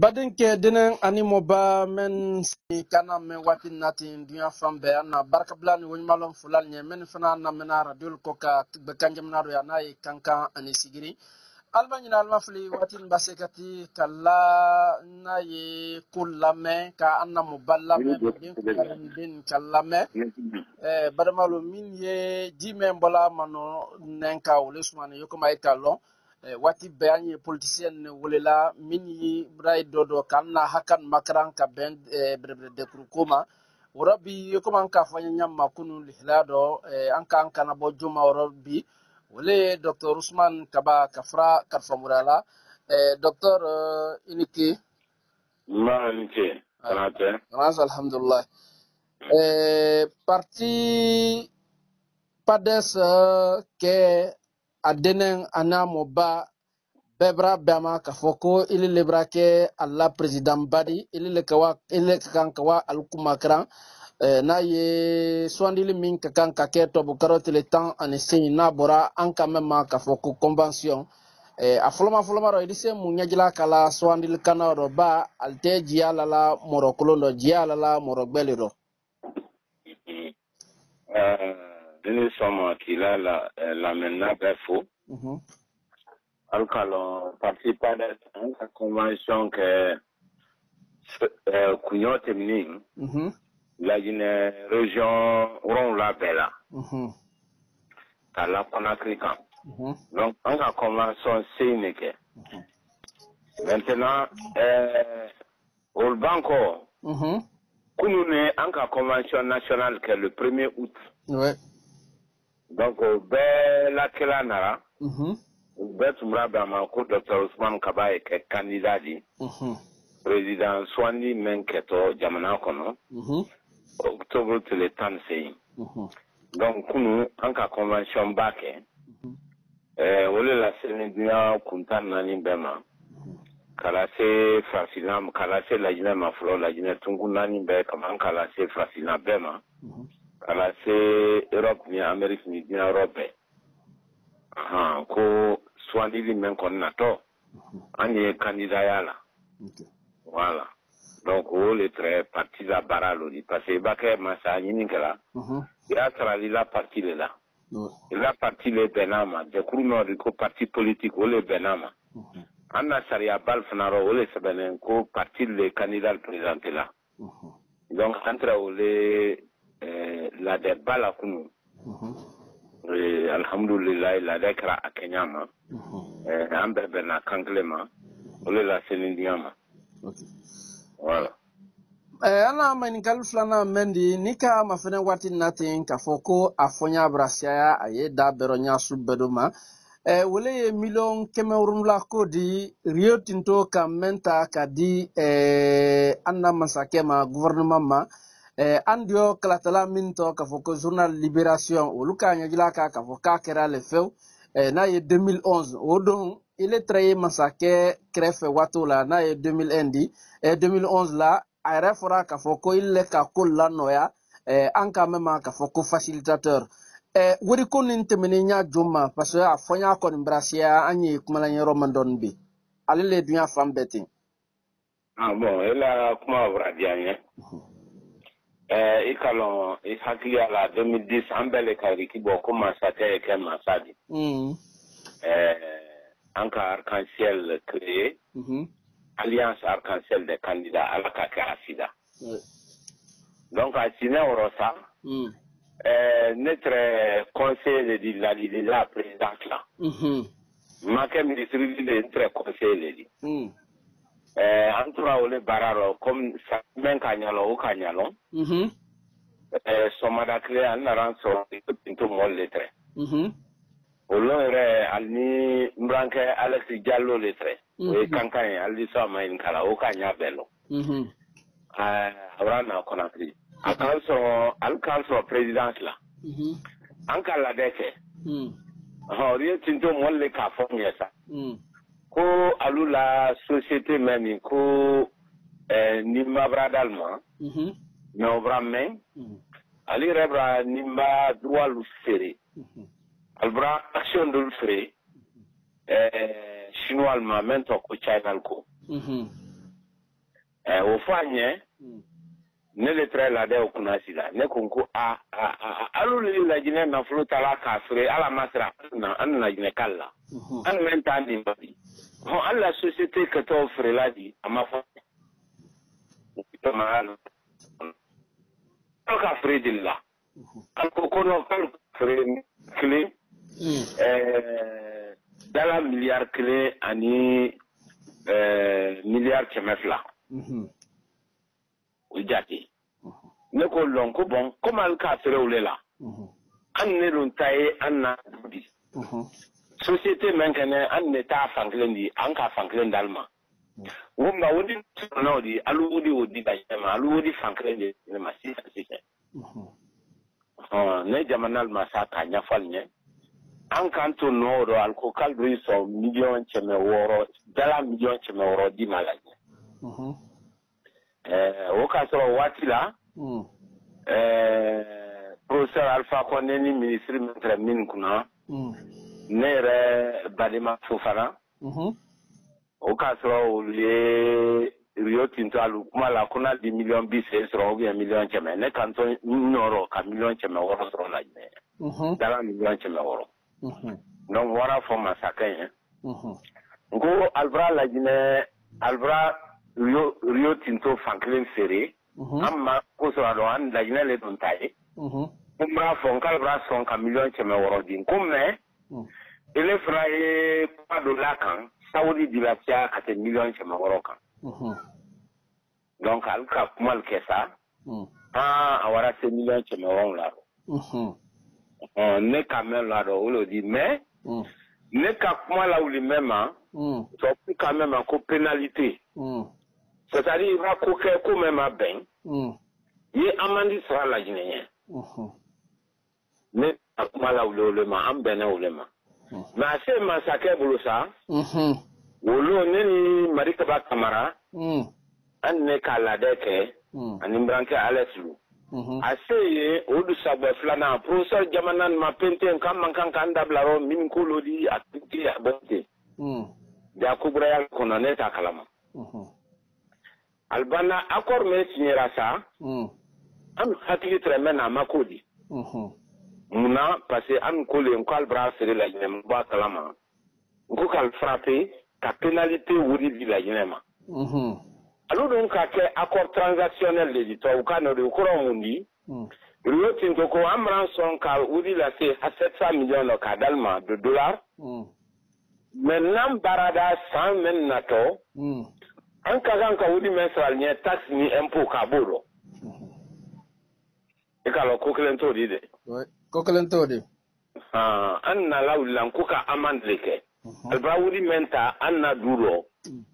Badenkɛ denen ani mɔba men si kana men waati nati dunya fan bɛɛ an na barikabila ni waleɲumanlɔn fila ɲɛ men fana lamɛnna radio kɔ ka bɛ kan jamana dɔ yan n'a ye Kankan ani Sigiri. Alima ɲina alima fili waati nin ba se ka ti ka la n'a ye ko lamɛn ka an na mɔba lamɛn den den ka lamɛn badamalu min ye ji mɛn bɔla manɔ nɛn ka o le sumani ye komi a ye k'a lɔn waati bɛɛ an ye politicien ne welela min ye bra dɔ dɔ k'an na hakan makaran ka bɛn berebere dɛkuru ko ma o rɔ bi komi an k'a fɔ an ye ɲa ma kunu lihlaya dɔ an k'an kana bɔ joma o rɔ bi o le ye docteur Ousmane Kaba ka fara Karifamoriya la. Docteur i ni ke. Nba ni ce. Kana tɛ. Alhamdulillah. Parti PADES kɛ a denen a n'a mɔba bɛɛ bara bɛn a ma k'a fɔ ko ile le bara kɛ a la président ba di ile le ka wa ile ka kan ka wa alu kumakaran n'a ye sugandili min ka kan ka kɛ tubabukalo tile 18 n'a bɔra an ka mɛn ma k'a fɔ ko convention a fɔlɔma fɔlɔma dɔ i di se mun ɲɛjila k'a la sugandili kana dɔ ba ale tɛ jiya la la mɔrɔ kolon dɔ jiya la la mɔrɔ gbɛ le dɔ. Ne sɔn k'i la lamɛnna bɛɛ fo. Alu k'a lɔn parti PADES an ka convention kɛ kuɲɔ tɛmɛnen Lajinɛ région 7 bɛɛ la k'a la Conakry kan. Donc an ka convention sen de kɛ. Maintenant olu ban kɔ kunun ne an ka convention nationale kɛ le 1er août. Ouais. Donc o bɛɛ lakɛla nara. O bɛɛ tun b'a bɛn a ma ko docteur Ousmane Kaba ye kɛ candidat di. Président sugandi min kɛtɔ jamana kɔnɔ. Octobre tile 18. Donc kunun an ka convention ba kɛ. O le laseli dunya kun 14 bɛɛ ma. K'a lase farafinna k'a lase Lajinɛ ma fɔlɔ Lajinɛ tunkun 4 bɛɛ kama an k'a lase farafinna bɛɛ ma. K'a lase Europe ni Amérique ni diɲɛ yɔrɔ bɛɛ. Ko sugandili min kɔni natɔ an ye candidat ya la. Voilà. Donc o le tɛrɛ parti la baara lo di parce que i b'a kɛ masa ɲini kɛla. I y'a sarali la parti le la. I la parti le bɛnna ma jɛkulu nɔ de ko parti politique o le bɛnna ma. An na sariya bali fana rɔ o le sɛbɛnnen ko parti le candidat présenté la. Donc an tɛrɛ o le laadɛba la kunu. Alhamdulilayi laadɛ kɛra a kɛɲa ma. An bɛɛ bɛnna kan kelen ma o le laseli diɲɛ ma. Voilà. An na maɲininkali filanan mɛn di ni ka ma fɛnɛ waati na ten k'a fɔ ko a fɔɲa bara siyaya a ye da bɛrɔ ɲasu bɛɛ do ma. Wele ye 700 million ko di Rio Tinto ka mɛn ta ka di an na masakɛ ma gouvernement ma. An diyo kalatala min tɔ k'a fɔ ko journal Libération olu k'a ɲɛjila k'a fɔ k'a kɛra le fewu n'a ye 2011 o don ile tɛrɛ ye masakɛ kɛrɛfɛ waatiw la n'a ye 2001 di 2011 la a yɛrɛ fɔra k'a fɔ ko ile ka ko lanɔya an ka mɛn ma k'a fɔ ko facilitateur wari ko nin tɛmɛnen ɲa jɔn ma parce que a fɔɲa kɔni bara siya an ye kumala yɔrɔ man dɔɔni bi ale le dunya fan bɛɛ ten. Ah bon e la kuma bɔra diya n ye. I ka lɔn i hakili y'a la 2010 an bɛɛ le ka riki bɔ ko masakɛ ye kɛ masa di. An ka arc-en-ciel créé. Alliance arc-en-ciel des candidats ala ka kɛ a sida. Donc a sinɛ o rɔ sa. Ne tɛrɛ conseiller le di la la présidence la. Ma kɛ ministre de n tɛrɛ conseiller le di. An tora o le baara rɔ comme mɛn ka ɲalɔ o ka ɲalɔ. Sɔgɔmada kelen an nana an sɔrɔ Tinto mɔli le tɛrɛ. O lon yɛrɛ ali ni n burankɛ Alex Diallo le tɛrɛ. O ye kankan ye hali sɔn a ma ɲininka la o ka ɲa bɛɛ lɔ. A bɔra na Conakry. A k'an sɔrɔ ali k'an sɔrɔ présidence la. An ka laadɛ kɛ. Rio Tinto mɔli le k'a fɔ n ye sa. Ko alu la société mɛn nin ko nimba bara d'al ma. Mais o bara mɛn. Ale yɛrɛ bara nimba droit lu feere. Ali bara action dolu feere. Chinois ma mɛn tɔ ko China ko. O fɔ a ɲɛ ne le tɛrɛ ladɛ o kunna si la. Ne ko ko a a alu ni Lajinɛ nafolo taara k'a feere, ala ma sira na an Lajinɛ k'ale la, an mɛn taa nin ma bi hɔn, an la société kɛtɔ feerela di, a ma fɔ aw ka feere jeli la, a ko ko non, k'alu feere kelen dala miliyari 1 ani miliyari 200. O jate ne ko lɔn ko bon, komi ali k'a feere o le la, an ne dun ta ye an na du di société mɛn kɛnɛ, an ne t'a fankelen di, an k'a fankelen d'ale ma. N ko nka o di sɔrɔ o di alu o di o di ka ɲɛ ma, alu o di fankelen di ne ma sisan sisan. Ne jamana ma sa k'a ɲɛfɔ ali ɲɛ, an k'an to nɔ o rɔ, ali ko k'ale bɛ sɔn miliyɔn 600, dala miliyɔn 600 di ma la ɲɛ. O k'a sɔrɔ waati la, professeur Alpha Condé ni ministre min tɛrɛ min kunna, ne yɛrɛ Badema Fofana, o k'a sɔrɔ olu ye Rio Tinto alu kuma la ko n'a di miliyɔn 80 sɔrɔ ou bien miliyɔn 100, ne k'an to n nɔrɔ ka miliyɔn 600 sɔrɔ Lajinɛ, dala miliyɔn 600. Donc n bɔra fɔ masakɛ ye, n ko alibura Lajinɛ, alibura Rio Tinto fankelen feere, an ma ko sɔrɔ a dɔn, an Lajinɛ le don ta ye. Ko n b'a fɔ n k'ale b'a sɔn ka miliyɔn 600 di, n ko mais ele fana ye kuma dɔ la kan sawudi di la caya ka tɛmɛ miliyɔn 600 kan. Donc ale ka kuma kɛ sa, a wara se miliyɔn 600 la. Ne ka mɛn la dɔn o l'o di, mais ne ka kuma lawuli mɛn ma, tubabu ka mɛn ma ko pénalité, c'est à dire i b'a ko kɛ ko mɛn ma bɛn, i ye amende sara Lajinɛ ɲɛ. Ne ka kuma lawuli o le ma, an bɛnna o le ma. Mais a se masakɛ bolo sa, olu ne ni Marikaba Kamara, an ne k'a ladɛ kɛ ani n burankɛ Alex lu, a se ye o dusabɔ filanan professeur jamana ma pente k'an man kan k'an dabila yɔrɔ min ko l'o di a tɛ a bɔ ten ja kokuraya kɔnɔ, ne t'a kalama. Alibana accord min signera sa, an hakili tɛrɛ mɛn na a ma k'o di munna, parce que an ko le k'ale b'a feere Lajinɛ, n b'a kalama, n ko k'ale frappé ka pénalité wuri di Lajinɛ ma. Olu dun ka kɛ accord transactionnel de di, tubabukan nɔ de, o kɔrɔ mun di? Rio Tinto ko an b'an sɔn ka wuri lase a 700 millions dɔ k'a d'ale ma de dollars, mais n'an baarada san min natɔ, an ka kan ka wuri min sɔrɔ ale ɲɛ taxe ni impôt k'a b'o dɔn. I k'a lɔn ko kelen t'o di dɛ. Ko kelen t'o di. An nana wulila ko ka amende le kɛ, alibara wuri min ta an na du rɔ,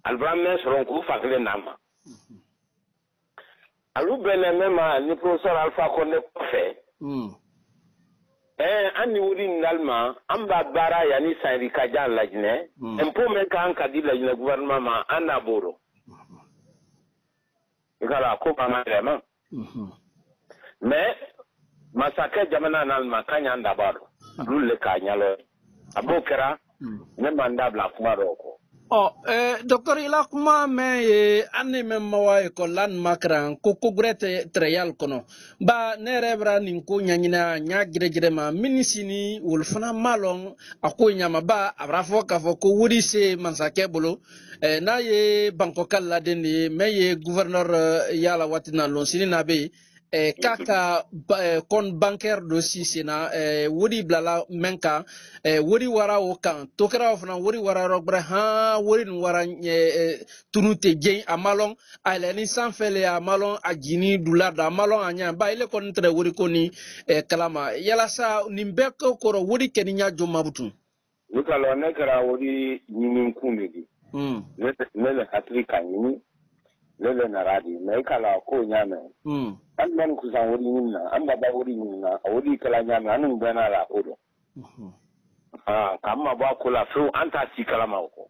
alibara min sɔrɔ k'o fa kelen d'an ma. Alu bɛnna mɛn ma ni professeur Alpha Condé kɔfɛ, an ni wuri nin d'ale ma, an b'a baara yanni san ka jan Lajinɛ, impôt min kan ka di Lajinɛ gouvernement ma, an n'a b'o dɔn. I ka la ko ma yɛlɛma, mais masakɛ jamana n'ale ma k'an y'an dabɔ a dɔn, olu le k'a ɲɛlɔ a b'o kɛra, ne m'an da bila kuma dɔw kɔ. Ɔ docteur, i la kuma mɛn ye an ni mɛn ma wa ekɔli la nin ma karan ko ko gwɛrɛ tɛ tɛrɛyali kɔnɔ ba, ne yɛrɛ bɛra nin ko ɲɛɲini a ɲa gɛrɛgɛrɛ ma minisi ni wolu fana ma lɔn a ko ɲama ba, a bara fɔ k'a fɔ ko wuri se masakɛ bolo, n'a ye Bankɔka laden de ye, mɛ ye gouverneur yala waati na lɔn sini na bɛ yen, k'a ka compte bancaire dɔ si sen na, wari bilala mɛn kan, wari wara o kan to kɛra o fana wari wara yɔrɔ gbɛrɛ han, wari nin wara tunu tɛ jɛn, a ma lɔn a yɛlɛnni sanfɛ le, a ma lɔn a jini dula dɔ, a ma lɔn a ɲɛ ba, ile kɔni tɛrɛ wari ko ni kalama yalasa nin bɛɛ ko kɔrɔ wari kɛ ni ɲa jɔ mabutu. Ne ka lɔn ne kɛra wari ɲini kun de di. Ne le hakili ka ɲini, ne le nara di, mais i ka la ko ɲa mɛn. An bɛ nin kusan wari ɲini na, an b'a wari ɲini na, a wari kɛla ɲa mɛn, an n'u bɛɛ n'a la ko dɔn. K'an ma bɔ a ko la fewu, an t'a si kalama o kɔ.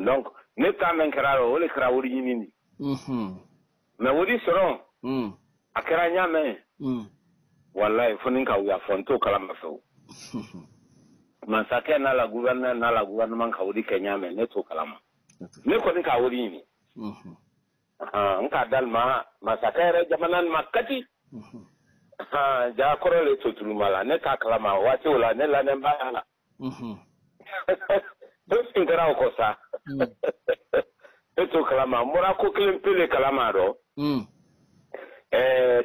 Donc ne ta mɛn kɛra o le kɛra wari ɲini di. Mais wari sɔrɔ, a kɛra ɲa mɛn. Walayi fo ni ka wuya fɔ n t'o kalama fewu. Masakɛ n'a la gouverneur n'a la gouvernement ka wari kɛ ɲa mɛn, ne t'o kalama. Ne kɔni ka wari ɲini. N k'a d'ale ma masakɛ yɛrɛ jamana nin ma kati. Ja kɔrɔ le sotuluma la ne t'a kalama waati o la ne lanen b'a la. Ne sin kɛra o kɔ sa. Ne t'o kalama n bɔra ko kelen pe le kalama dɔ.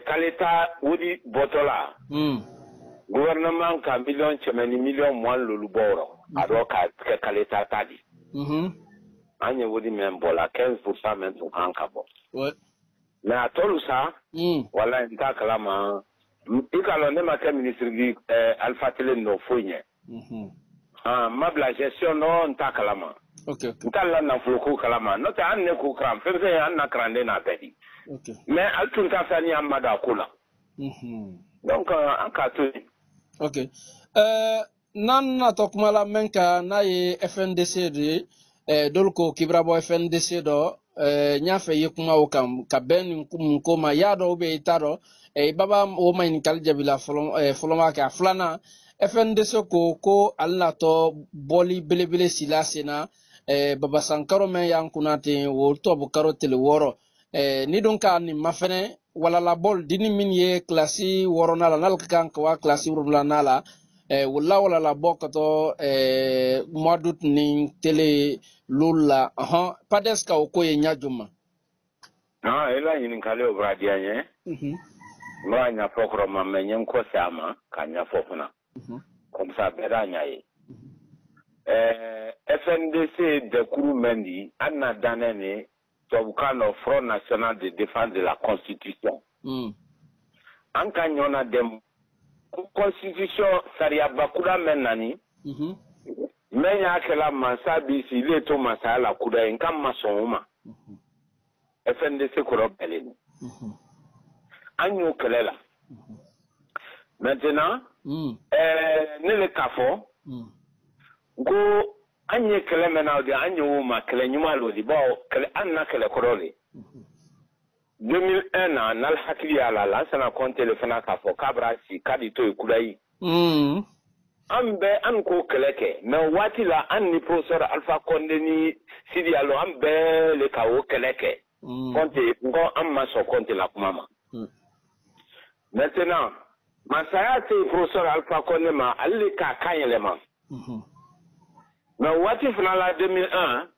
Kaleta wuli bɔtɔ la. Gouvernement ka 100 000 000 ni 20 000 lolu bɔ o rɔ. A dɔ ka kɛ kaleta ta di. An ye wuli min bɔ la 15% min tun kan ka bɔ. Mais a tɔlu sa. Walayi n t'a kalama. I k'a lɔn ne ma kɛ ministre di Alpha Télé nɔ foyi ɲɛ. N ma bila gestion nɔ n t'a kalama. N t'a la nafolo ko kalama n'o tɛ hali ne ko karan fɛn fɛn an na karanden n'a bɛɛ di. Mais ale tun t'a fɛ ni an ma don a ko la. Donc an k'a to yen. Ok. N'an natɔ kuma la mɛn kan n'a ye FNDC de ye dɔlu ko k'i bɛra bɔ FNDC dɔ n y'a fɛ i ye kuma o kan ka bɛn nin mun ko ma i y'a dɔn ou bien i t'a dɔn i baba o ma ɲininkali jaabi la fɔlɔ fɔlɔ ma kɛ a filanan FNDC ko ko ale natɔ bɔli belebele sila sen na Baba Sankaro mɛn y'an kunna ten o tubabu karo tele 6 ni dun ka nin ma fɛnɛ walalabɔl dini min ye kilasi 6nan la n'ale ka kan ka wa kilasi 7nan la wula walalabɔ ka tɔ mois d'août ni tele lolu la ɔhɔn PADES ka o ko ye ɲa juma. Non, i la ɲininkali o bɔra diya n ye. N b'a ɲɛfɔ kɔrɔ ma mais n ye n kɔ se a ma k'a ɲɛfɔ fana. Comme ça bɛɛ d'a ɲɛ ye. FNDC dɛkuru mɛn di an na danɛ ni tubabukan dɔ Front National de Défense de la Constitution. An ka ɲɔ na dɛmɛ constitution sariyaba kura mɛn nani. Mɛn y'a kɛla mansa bi sigilen to masaya la kuda ye n ka ma sɔn o ma. FNDC kɔrɔ bɛlen an y'o kɛlɛ la. Maintenant ne le k'a fɔ ko an ye kɛlɛ mɛn na o de an ye o ma kɛlɛ ɲuman lo di bawo kɛlɛ an na kɛlɛ kɔrɔ de. 2001 na n'ale hakili y'a la Lansana Conté le fana k'a fɔ k'a bɛra si k'a di to yen kudayi. An bɛɛ an k'o kɛlɛ kɛ mais o waati la an ni professeur Alpha Condé ni Sidi Yalo an bɛɛ le ka o kɛlɛ kɛ. Conté n ko an ma sɔn Conté la kuma ma. Maintenant masaya tɛ professeur Alpha Condé ma ale le k'a kan yɛlɛma. Mais waati fana la 2001.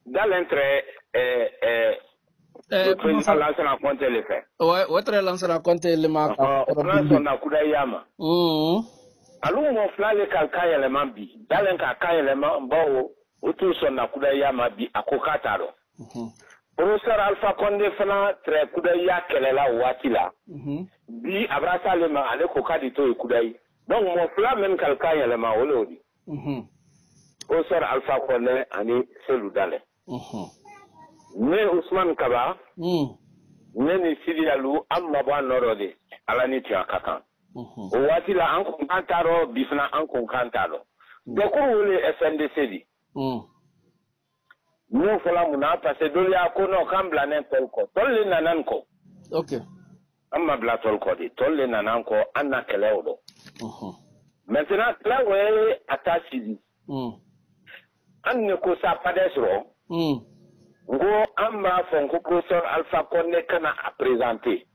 Dalein tɛrɛ le président Lansana Conté le fɛ. Ouais, o tɛrɛ Lansana Conté le ma. O fana sɔnna kudayiya ma. Alu mɔgɔ fila le ka kan yɛlɛma bi Dalein k'a kan yɛlɛma bawo o t'u sɔnna kudayiya ma bi a ko k'a t'a dɔn. Professeur Alpha Condé fana tɛrɛ kudayiya kɛlɛla o waati la. Bi a bɔra s'ale ma ale ko k'a di to yen kudayi. Donc mɔgɔ fila min ka kan yɛlɛma o le o di. Professeur Alpha Condé ani Cellou Dalein. Ne Ousmane Kaba. Ne ni Sidi Yalou an ma bɔ a nɔ dɔ de ala ni tiɲɛ ka kan. O waati la an kun kan t'a dɔn bi fana an kun kan t'a dɔn. Dɛkuru wele FNDC di. N'o fɔla mun na parce que dɔw y'a ko non k'an bilanen tɔli kɔ tɔli le nana nin kɔ. An ma bila tɔli kɔ de tɔli le nana an kɔ an na kɛlɛ o dɔn. Maintenant kɛlɛ o ye a ta sigi. An ne ko sa PADES rɔ. N ko an b'a fɔ n ko professeur Alpha Condé kana a présenter.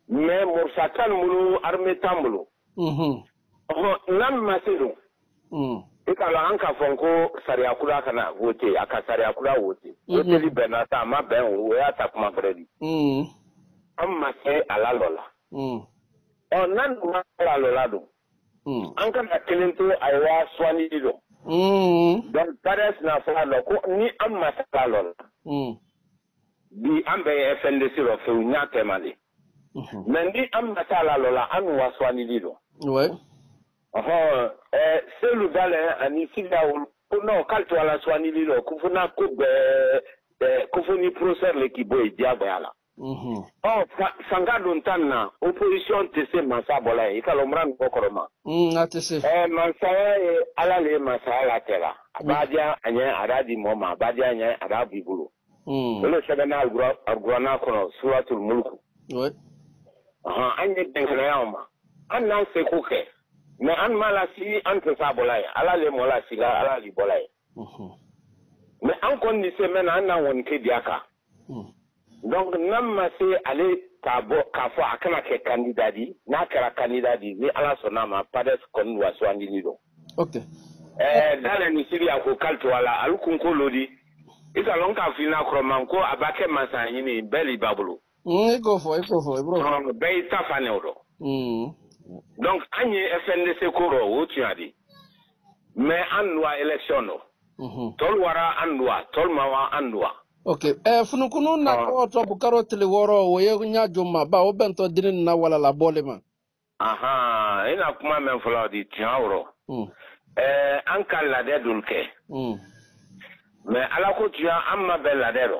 Mais Moussa t'an bolo armée t'an bolo. N'an ma se don. I k'a lɔn an k'a fɔ n ko sariya kura kana voter a ka sariya kura voter. Voteli bɛnna sa a ma bɛn o y'a ta kuma wɛrɛ di. An ma se a la lɔ la. Ɔ n'an dun ma se a lɔ la dun. An kana kelen to a ye waa suwandili dɔn. Donc PADES n'a fɔ a lɔ ko ni an ma se a lɔ la. Bi an bɛɛ ye FNDC rɔ fewu n y'a kɛ man de. Mais ni an ma se a la lɔ la an wa suwandili dɔn. Ɔhɔn Cellou Dalein ani Sidi Yalo ko non k'ale to a la suwandili dɔn ko fo n'a ko bɛɛ ko fo ni professeur le k'i bɔ yen diyagoya la. Ɔ fanga don tan na opposition tɛ se mansa bɔla yen i ka lɔn n bɔra nin kɔ kɔrɔ ma. A tɛ se. Mansaya ye ala le ye masaya la tɛ la a b'a diya a ɲɛ a b'a di mɔgɔ ma a b'a diya a ɲɛ a b'a b'i bolo. O le sɛbɛnna Alikuranɛ kɔnɔ suratul mulku. An ye bɛnkɛnɛya ma an n'an seko kɛ mais an m'a lasi an tɛ s'a bɔla yen ala le mɔ lasi la ala le bɔla yen. Mais an kɔni ni se mɛn na an n'an kɔni tɛ di a kan. Donc n'an ma se ale k'a bɔ k'a fɔ a kana kɛ candidat di, n'a kɛra candidat di, ni Ala sɔnna a ma, PADES kɔni wa sugandili don. Ok. Dale ni siri a ko k'ale to a la, ale kun ko lodi. I ka lɔn k'a f'i n'a kɔrɔma ko a b'a kɛ masa ɲini bɛɛ l'i ba bolo. I k'o fɔ, i k'o fɔ, i b'o. Bɛɛ y'i ta fan o dɔn. Donc an ye FNDC ko rɔ, o tun di. Mais an doit élection dɔ. Tɔl wara an doit, tɔl ma wa an doit. Ok. Funukunu na ko to bukaro tile 6 o ye ɲa joma ba o bɛntɔ dini na wala la bɔle ma. Ahan, i na kuma mɛn fɔlɔ di tiɲɛ rɔ. An ka ladɛ dol kɛ. Mais ala ko tiɲɛ an ma bɛn ladɛ rɔ.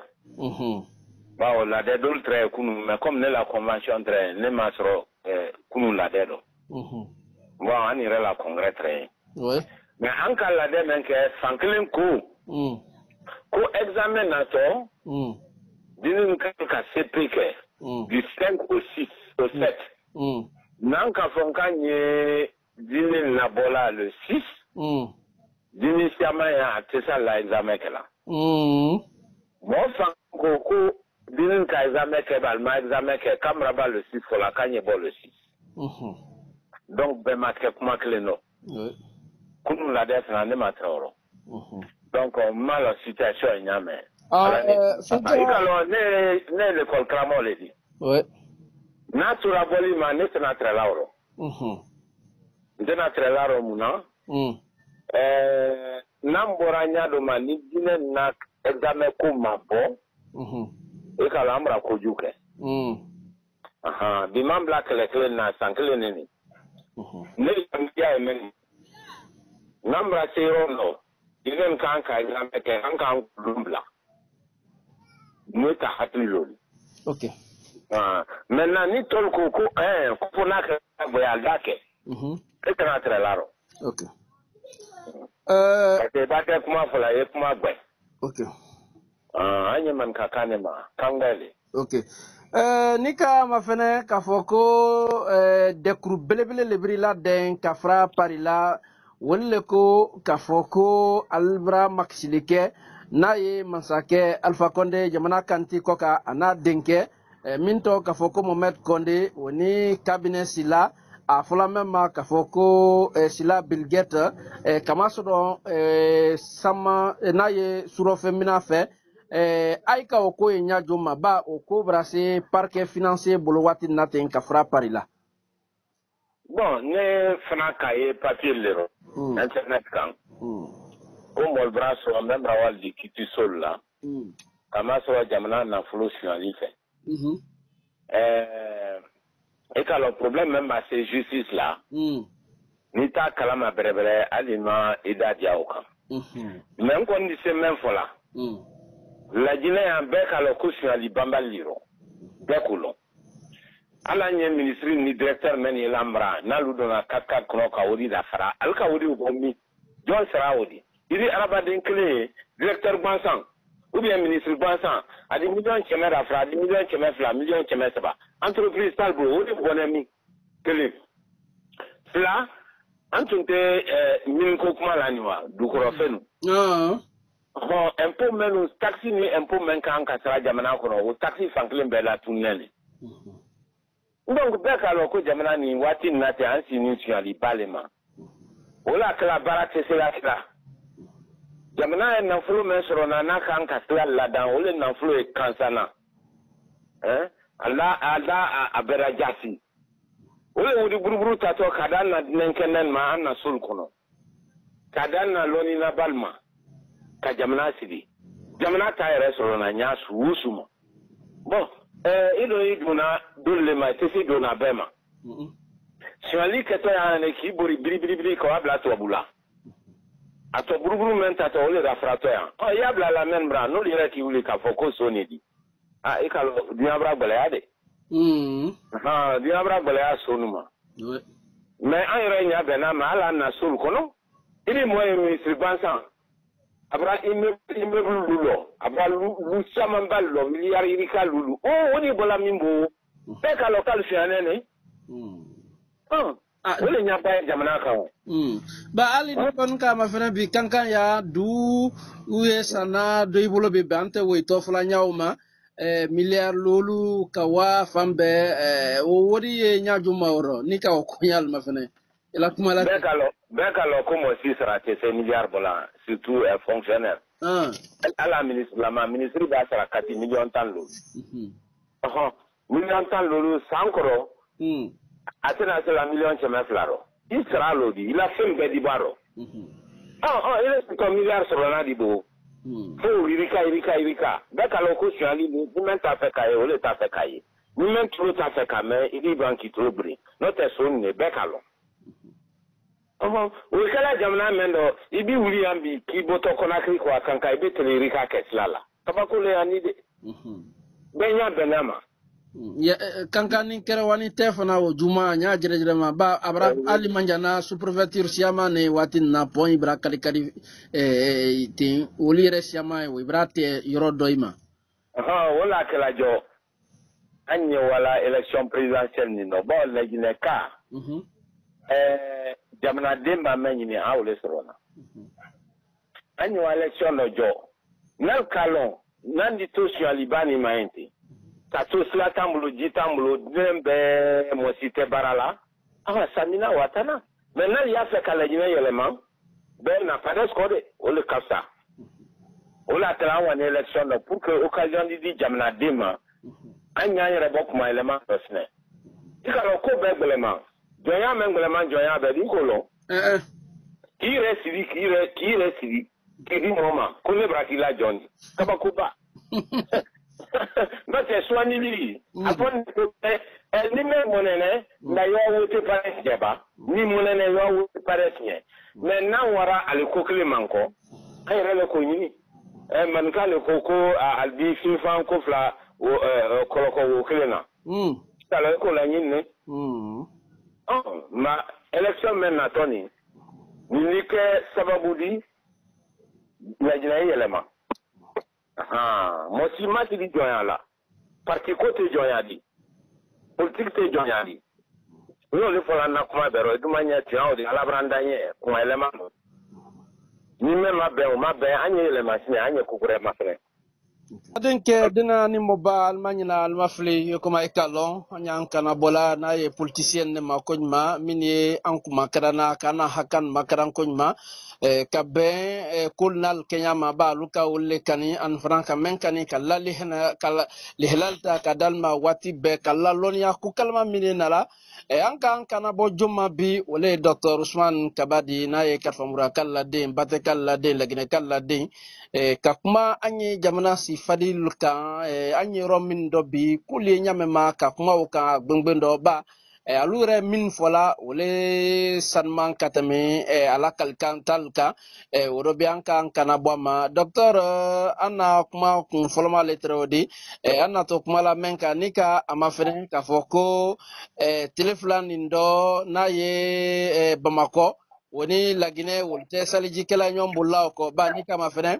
Bawo ladɛ dol tɛ kunu, mais comme ne la convention tɛ ne ma sɔrɔ kunu ladɛ dɔ. Bon an yɛrɛ la congrès tɛ. Ouais. Mais an ka ladɛ mɛn kɛ fan kelen ko. Ko examen natɔ. Dini kan ka CP kɛ. Du 5 au 6 au 7. N'an ka fɔ k'an ye dini nabɔla le 6. Dini siaman ye a tɛ se la examen kɛ la. Mɔgɔ fan ko ko dini ka examen kɛ ba ma examen kɛ k'an ba le 6 fɔlɔ k'an ye bɔ le 6. Donc bɛɛ ma kɛ kuma kelen dɔ. Kunu ladɛ fana ne ma tɛ o rɔ. Donc ma la situation ye ɲa mɛn. I ka lɔn ne ye l'école karamɔgɔ le di. N'a tora bɔli ma ne tɛna tɛrɛ la o rɔ. N tɛna tɛrɛ la rɔ mun na? N'an bɔra ɲa dɔ ma ni diinɛ na examen ko ma bɔ. I ka lɔn an bɛna kojugu kɛ. Bi m'an bila kɛlɛ kelen na san kelen ne nin. Ne y'a ye mɛn. N'an bɔra se yɔrɔ dɔ. Diinɛ kan ka examen kɛ an k'an kulon bila. Ne ta hakili l'o. Ok. Maintenant ni tɔl ko ko ko fo n'a kɛra bonya a da kɛ. E tɛna tɛrɛ la rɔ. Ok. Parce que i b'a kɛ kuma fɔlɔ i ye kuma gbɛ. Ok. An ye maninka kan de ma kan gbɛ le. Ok. Ni ka ma fɛnɛ k'a fɔ ko dɛkuru belebele le biri ladɛn ka fara Paris la. Wale le ko k'a fɔ ko alibra makisili kɛ n'a ye masakɛ Alpha Condé jamana kanti kɔ kan a n'a denkɛ min tɔ k'a fɔ ko Mohamed Condé o ni cabinet Sila a fɔla mɛn ma k'a fɔ ko Sila Bill Gates kamasɔrɔ sama n'a ye surɔfɛn minɛ fɛ ayi ka o ko ye ɲa jo ma ba o ko bara se parquet financier bolo waati na ten ka fara Paris la. Bon ne fana k'a ye papier le rɔ. Internet kan. Ko mɔgɔ b'a sɔrɔ n bɛ bara di kiti so la. K'a ma sɔrɔ jamana nafolo sonyali fɛ. E ka lɔn problème même ma se justice la. N'i t'a kalama bɛrɛbɛrɛ hali ma i da diya o kan. Mais n kɔni se mɛn fɔ la. Lajinɛ yan bɛɛ k'a lɔn ko sonyali banbali rɔ. Bɛɛ k'o lɔn. Ala ye ministre ni directeur mɛn ye lamara n'alu donna 4-4 kɔnɔ ka o di lafara ale ka o di bɔ min jɔn sara o di i di adamaden kelen ye directeur gansan ou bien ministre gansan a di 100 000 000 lafara a di 200 000 000 1,3 million entreprise t'ale bolo o de bɔnɛ min kelen fila an tun tɛ miniko kuma la nin wa dukɔrɔfɛn nu. Bon impôt mɛnu taxe ni impôt mɛn kan ka sara jamana kɔnɔ o taxe fan kelen bɛɛ latunnɛ le. Donc bɛɛ k'a lɔn ko jamana nin waati nin na ten an si ni sonyali ba le ma. O la kɛla baara tɛ se la sira. Jamana ye nafolo min sɔrɔ na n'a kan ka sira ladan o le nafolo ye kansan na. A la a bɛra jasi. O le wuli buruburu tatɔ ka da na nɛnkɛnɛ ma an na solu kɔnɔ. Ka da na lɔnninabali ma. Ka jamana sigi. Jamana ta yɛrɛ sɔrɔ na ɲa su o su ma. Bon. I don i donna dolu le ma i tɛ se donna bɛɛ ma. Sonyali kɛtɔ y'an ye k'i bori biribiribiri ka bila tubabu la. A tɔ buruburu mɛn tatɔ o le la faratɔ yan. Ɔ i y'a bila la mɛn bara n'olu yɛrɛ k'i wuli k'a fɔ ko so ne di. I ka dunya bara gɛlɛya de. Dunya bara gɛlɛya so nu ma. Mais an yɛrɛ ɲa bɛnna ma hali an na solu kɔnɔ. I ni mɔgɔ ye ministre gansan. A bɔra immeuble lu lɔ a bɔra lu caman ba lɔ miliyari yirika lulu o de bɔla min bo bɛɛ k'a lɔn k'ale sonyalen ne. O le ɲaba ye jamana kan o. Ba hali ni kɔni k'a ma fɛnɛ bi kankan ya du u ye sanna dɔ i bolo bi bɛn an tɛ woyi tɔ fɔla ɲaw ma miliyari lolu ka wa fan bɛɛ o wari ye ɲaju ma o rɔ ni ka o koɲa ma fɛnɛ i la kuma la. Bɛɛ ka lɔn ko mɔgɔ si sara tɛ se miliyari bɔ la, surtout fonctionnaire. Ala ministre la ma ministre b'a sara kati 10 millions lolu. Ɔhɔn, 10 millions 10 lolu san kɔrɔ. A tɛna se la 200 millions rɔ. I sara l'o di, i la fɛn bɛɛ di bɔ a rɔ. Ɔ ɔ i bɛ tɔ miliyari sɔrɔ n'a di bo. Fo yirika yirika yirika. Bɛɛ ka lɔn ko sonyali ni mɛn t'a fɛ k'a ye, o de t'a fɛ k'a ye. Ni mɛn tulo t'a fɛ k'a mɛn, i b'i ban k'i tulo biri. N'o tɛ so nin ye, bɛɛ ka lɔn. Ɔhɔn, o kɛla jamana mɛn dɔ, i b'i wuli yan bi k'i bɔtɔ Conakry kɔ a kan kan, i bɛ tɛmɛ yirika kɛ sira la. Kabako le yan ni de. Bɛɛ ɲɛ bɛnna ma. Kankan ni kɛrɛwani tɛ fana o juma n y'a jɛrɛjɛrɛ ma ba a bara hali manjana sous-préfecture siyama ne waati nin na pont ibra kadi kadi ten olu yɛrɛ siyama ye o ibra tɛ yɔrɔ dɔ i ma. O la kɛla jɔ an ɲɛ wala élection présidentielle nin nɔ bon Laginɛ ka jamanaden b'a mɛn ɲini an o le sɔrɔ na. An ɲɛ wa élection dɔ jɔ n'al ka lɔn n'an di to sonyaliba nin ma yen ten. Ka to sira t'an bolo, ji t'an bolo, den bɛɛ mɔgɔ si tɛ baara la, awa samina wa tana. Mais n'ale y'a fɛ ka Laginɛ yɛlɛma, bɛɛ na PADES kɔ de, o le ka fisa. O la kɛra an wa ni élection dɔ pour que occasion di di jamanaden ma, an y'an yɛrɛ bɔ kuma yɛlɛma dɔ sinɛ. I ka dɔn ko bɛɛ gbɛlɛma, jɔnya mɛn gbɛlɛma, jɔnya bɛɛ di ko lɔn. K'i yɛrɛ sigi, k'i yɛrɛ sigi k'i di mɔgɔ ma ko ne bara k'i la jɔn di, kabakoba. N'o tɛ suwandili a fɔ ni mɛ mɔnɛnɛ nka yɔ wote PADES ɲɛ ba ni mɔnɛnɛ yɔ wote PADES ɲɛ, mais n'an wara ale ko kelen man kɔ, an yɛrɛ le k'o ɲini maninka le ko ko a bi finfan ko fila kɔlɔkɔ wo kelen na alors k'o laɲini ne ma élection mɛn natɔ nin nin ni kɛ sababu di Laginɛ yɛlɛma. Mɔgɔ si ma sigi jɔnya la, parti ko tɛ jɔnya di, politique tɛ jɔnya di. N y'olu fɔla n na kuma bɛɛ rɔ, i dun ma ɲɛ tiɲɛ o de ala b'an da ɲɛ kuma yɛlɛma don. Ni mɛn ma bɛn, o ma bɛn, an ye yɛlɛma sini, an ye ko wɛrɛ ma fɛnɛ. Aden ke dina ni moba alma ɲina alma fili koma e ka lɔn an y'an kana bɔla n'a ye politicien ne ma ko ɲuman min ye an kuma kɛra ka na hakan makaran ko ɲuman ka bɛn kol nal kɛɲa ma ba alu ka wole kani an fana ka mɛn kani ka la lihena ka lihlal ta ka dal ma waati bɛɛ ka la lɔnniya ko kalama min nala an ka an kana bɔ joma bi o le ye Docteur Usman Kabadi n'a ye Karifamura ka laden Batɛ ka laden Laginɛ ka laden ka kuma an ye jamana si fadil kan an ye yɔrɔ min dɔ bi k'olu ye ɲamɛ ma ka kuma o kan gbɛngbɛn dɔ ba alu yɛrɛ min fɔla o le sanuman ka tɛmɛ ala kalikan tal kan o dɔ bɛ an kan kana bɔ a ma. Docteur, an na kuma kun fɔlɔma le tɛrɛ o di an na to kuma la mɛn kan ni ka a ma fɛnɛ k'a fɔ ko tele fila nin dɔ n'a ye Bamakɔ o ni Laginɛ olu tɛ salijikɛla ɲɔgɔn bolola o kɔ ba ni kama fɛnɛ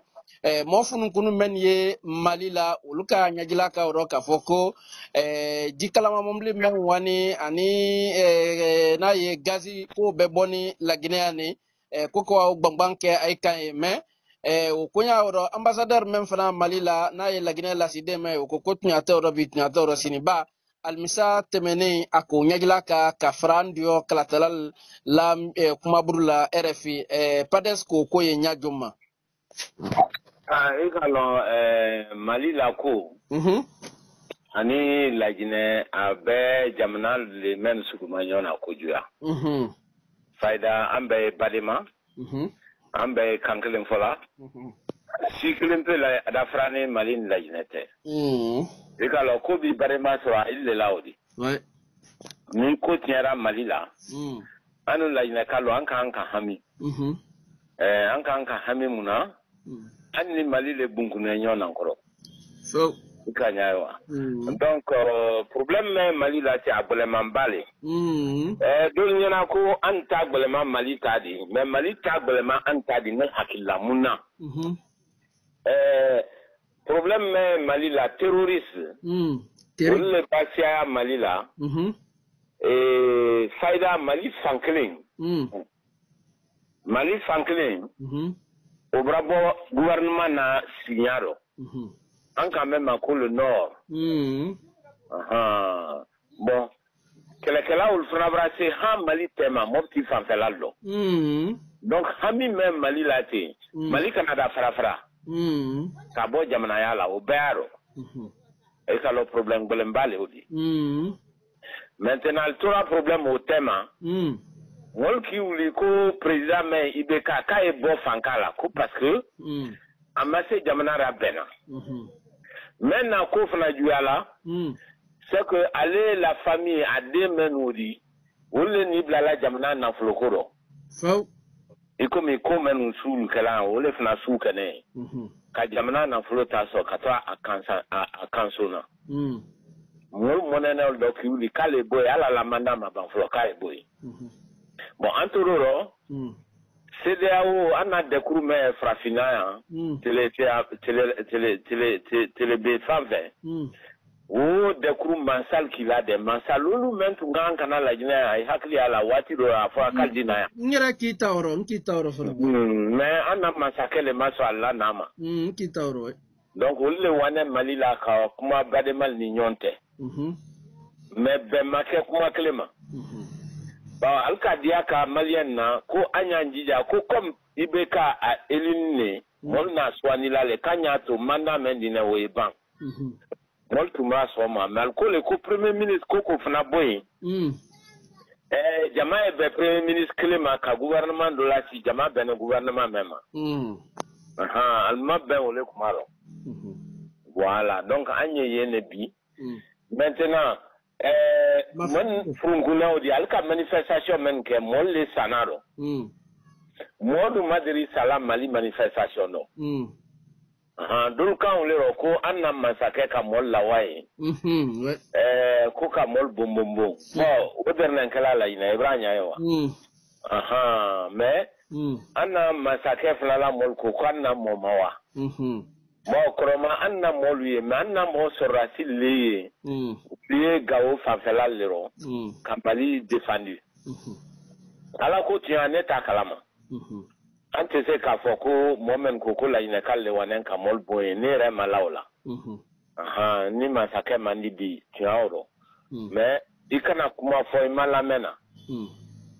mɔɔ fununkunu mɛn ye Mali la olu ka ɲɛjila ka yɔrɔ k'a fɔ ko jikalama mɔbili mɛn wani ani n'a ye gazi ko bɛɛ bɔ ni Laginɛ yan ni ko ko gbangban kɛ ayi kan ye mɛ o koɲa yɔrɔ ambassadeur mɛn fana Mali la n'a ye Laginɛ lasiden mɛn o ko ko tuɲa tɛ yɔrɔ bi tuɲa tɛ yɔrɔ sini ba alimisa tɛmɛnen a ko ɲɛjila ka ka fara an diyɔ kalatala la kumaburu la RFI PADES ko ko ye ɲa jom ma. I ka lɔn Mali la ko ani Laginɛ a bɛɛ jamana le mɛn suguma ɲɔgɔn na kojuguya. Fayida an bɛɛ ye badenma, an bɛɛ ye kan kelen fɔla, si kelen pe la dafara ni Mali ni Laginɛ tɛ. I ka lɔn ko bi badenma sɔrɔ a le la o di. Ni ko tiɲɛra Mali la, an ni Laginɛ ka lɔn an k'an ka hami. An k'an ka hami mun na? An ni Mali le bunkunɛ ɲɔgɔn na kɔrɔ. I ka ɲa ye wa? Donc problème mɛ Mali la cɛ a gwɛlɛmanba le. Dɔw ɲɛna ko an ta gwɛlɛma Mali ta di, mais Mali ta gwɛlɛma an ta di ne hakili la mun na? Problème mɛ Mali la, terroriste. Olu le ba siyaya Mali la. Fayida Mali fan kelen. Mali fan kelen. O bɔra bɔ gouvernement na sigiɲa rɔ. An k'an bɛ ma ko le nord. Bon, kɛlɛkɛlaw olu fana bɔra se han Mali tɛ ma Mopti fanfɛla dɔ. Donc hami bɛ Mali la ten. Mali kana da fara fara. Ka bɔ jamanaya la o bɛɛ y'a rɔ. E ka lɔ problème gɛlɛnba le o di. Maintenant tora problème o tɛ ma. Mɔlu k'i wuli ko président mɛn IBK k'a ye bɔ fanka la ko parce que a ma se jamana ra bɛnna. Maintenant ko fana juguya la. C'est que ale la famille a den mɛn n'o di olu le n'i bilala jamana nafoloko rɔ. I komi ko mɛnu suulu kɛla o le fana suu kɛnɛ ye. Ka jamana nafolo ta sɔrɔ ka taa a kan a kanso na. Mɔlu mɔnɛnɛw dɔ k'i wuli k'ale bɔ yen hali a la mandat ma ban fɔlɔ k'a ye bɔ yen. Bon an tor'o rɔ. CEDEAO an na dɛkuru mɛn farafinna yan. Télé télé télé télé télé fan fɛ. O dɛkuru mansal k'i la dɛ mansal olu mɛn tun kan ka na Laginɛ yan i hakili y'a la waati dɔ a fɔra k'ale di na yan. N yɛrɛ k'i ta yɔrɔ n k'i ta yɔrɔ fɔlɔ. Mais an na masakɛ le ma sɔn a la n'a ma. N k'i ta yɔrɔ. Donc olu le wanɛ Mali la ka kuma badema ni ɲɔgɔn tɛ. Mais bɛn ma kɛ kuma kelen ma. Bon ali ka diya ka maliyɛn na ko an y'an jija ko comme IBK a éliminé mɔlu n'a suwani la le k'an y'a to mandat mɛn dinɛ o ye ban. Mɔlu tun b'a sɔn ma mais ali ko le ko premier ministre ko k'o fana bɔ yen. Jama ye bɛn premier ministre kelen ma ka gouvernement dɔ lasi jama bɛnna gouvernement mɛn ma. Ali ma bɛn o le kuma rɔ. Voilà, donc an ye yen de bi. Maintenant mɔni furunkunnaw di ale ka manifestation min kɛ mɔli le sanna rɔ. Mɔɔ dun ma deli sala Mali manifestation dɔ. Dolu kan le rɔ ko an na masakɛ ka mɔli lawa ye. Ko ka mɔli bon bon bon. Bon o dɛrɛnɛnkɛla la ɲinɛ i b'a ɲa ye wa. Mais an na masakɛ fana la mɔli ko k'an na mɔ ma wa. Bon kɔrɔma an na mɔlu ye mais an na mɔgɔ sɔrɔdasi le ye. Olu ye Gawo fanfɛla le rɔ. Ka Mali défendu. Ala ko tiɲɛ ne t'a kalama. An tɛ se k'a fɔ ko mɔgɔ min ko ko Laginɛka le wanɛ ka mɔli bɔ yen ne yɛrɛ ma la o la. Ni masakɛ man di bi tiɲɛ o rɔ. Mais i kana kuma fɔ i ma lamɛn na.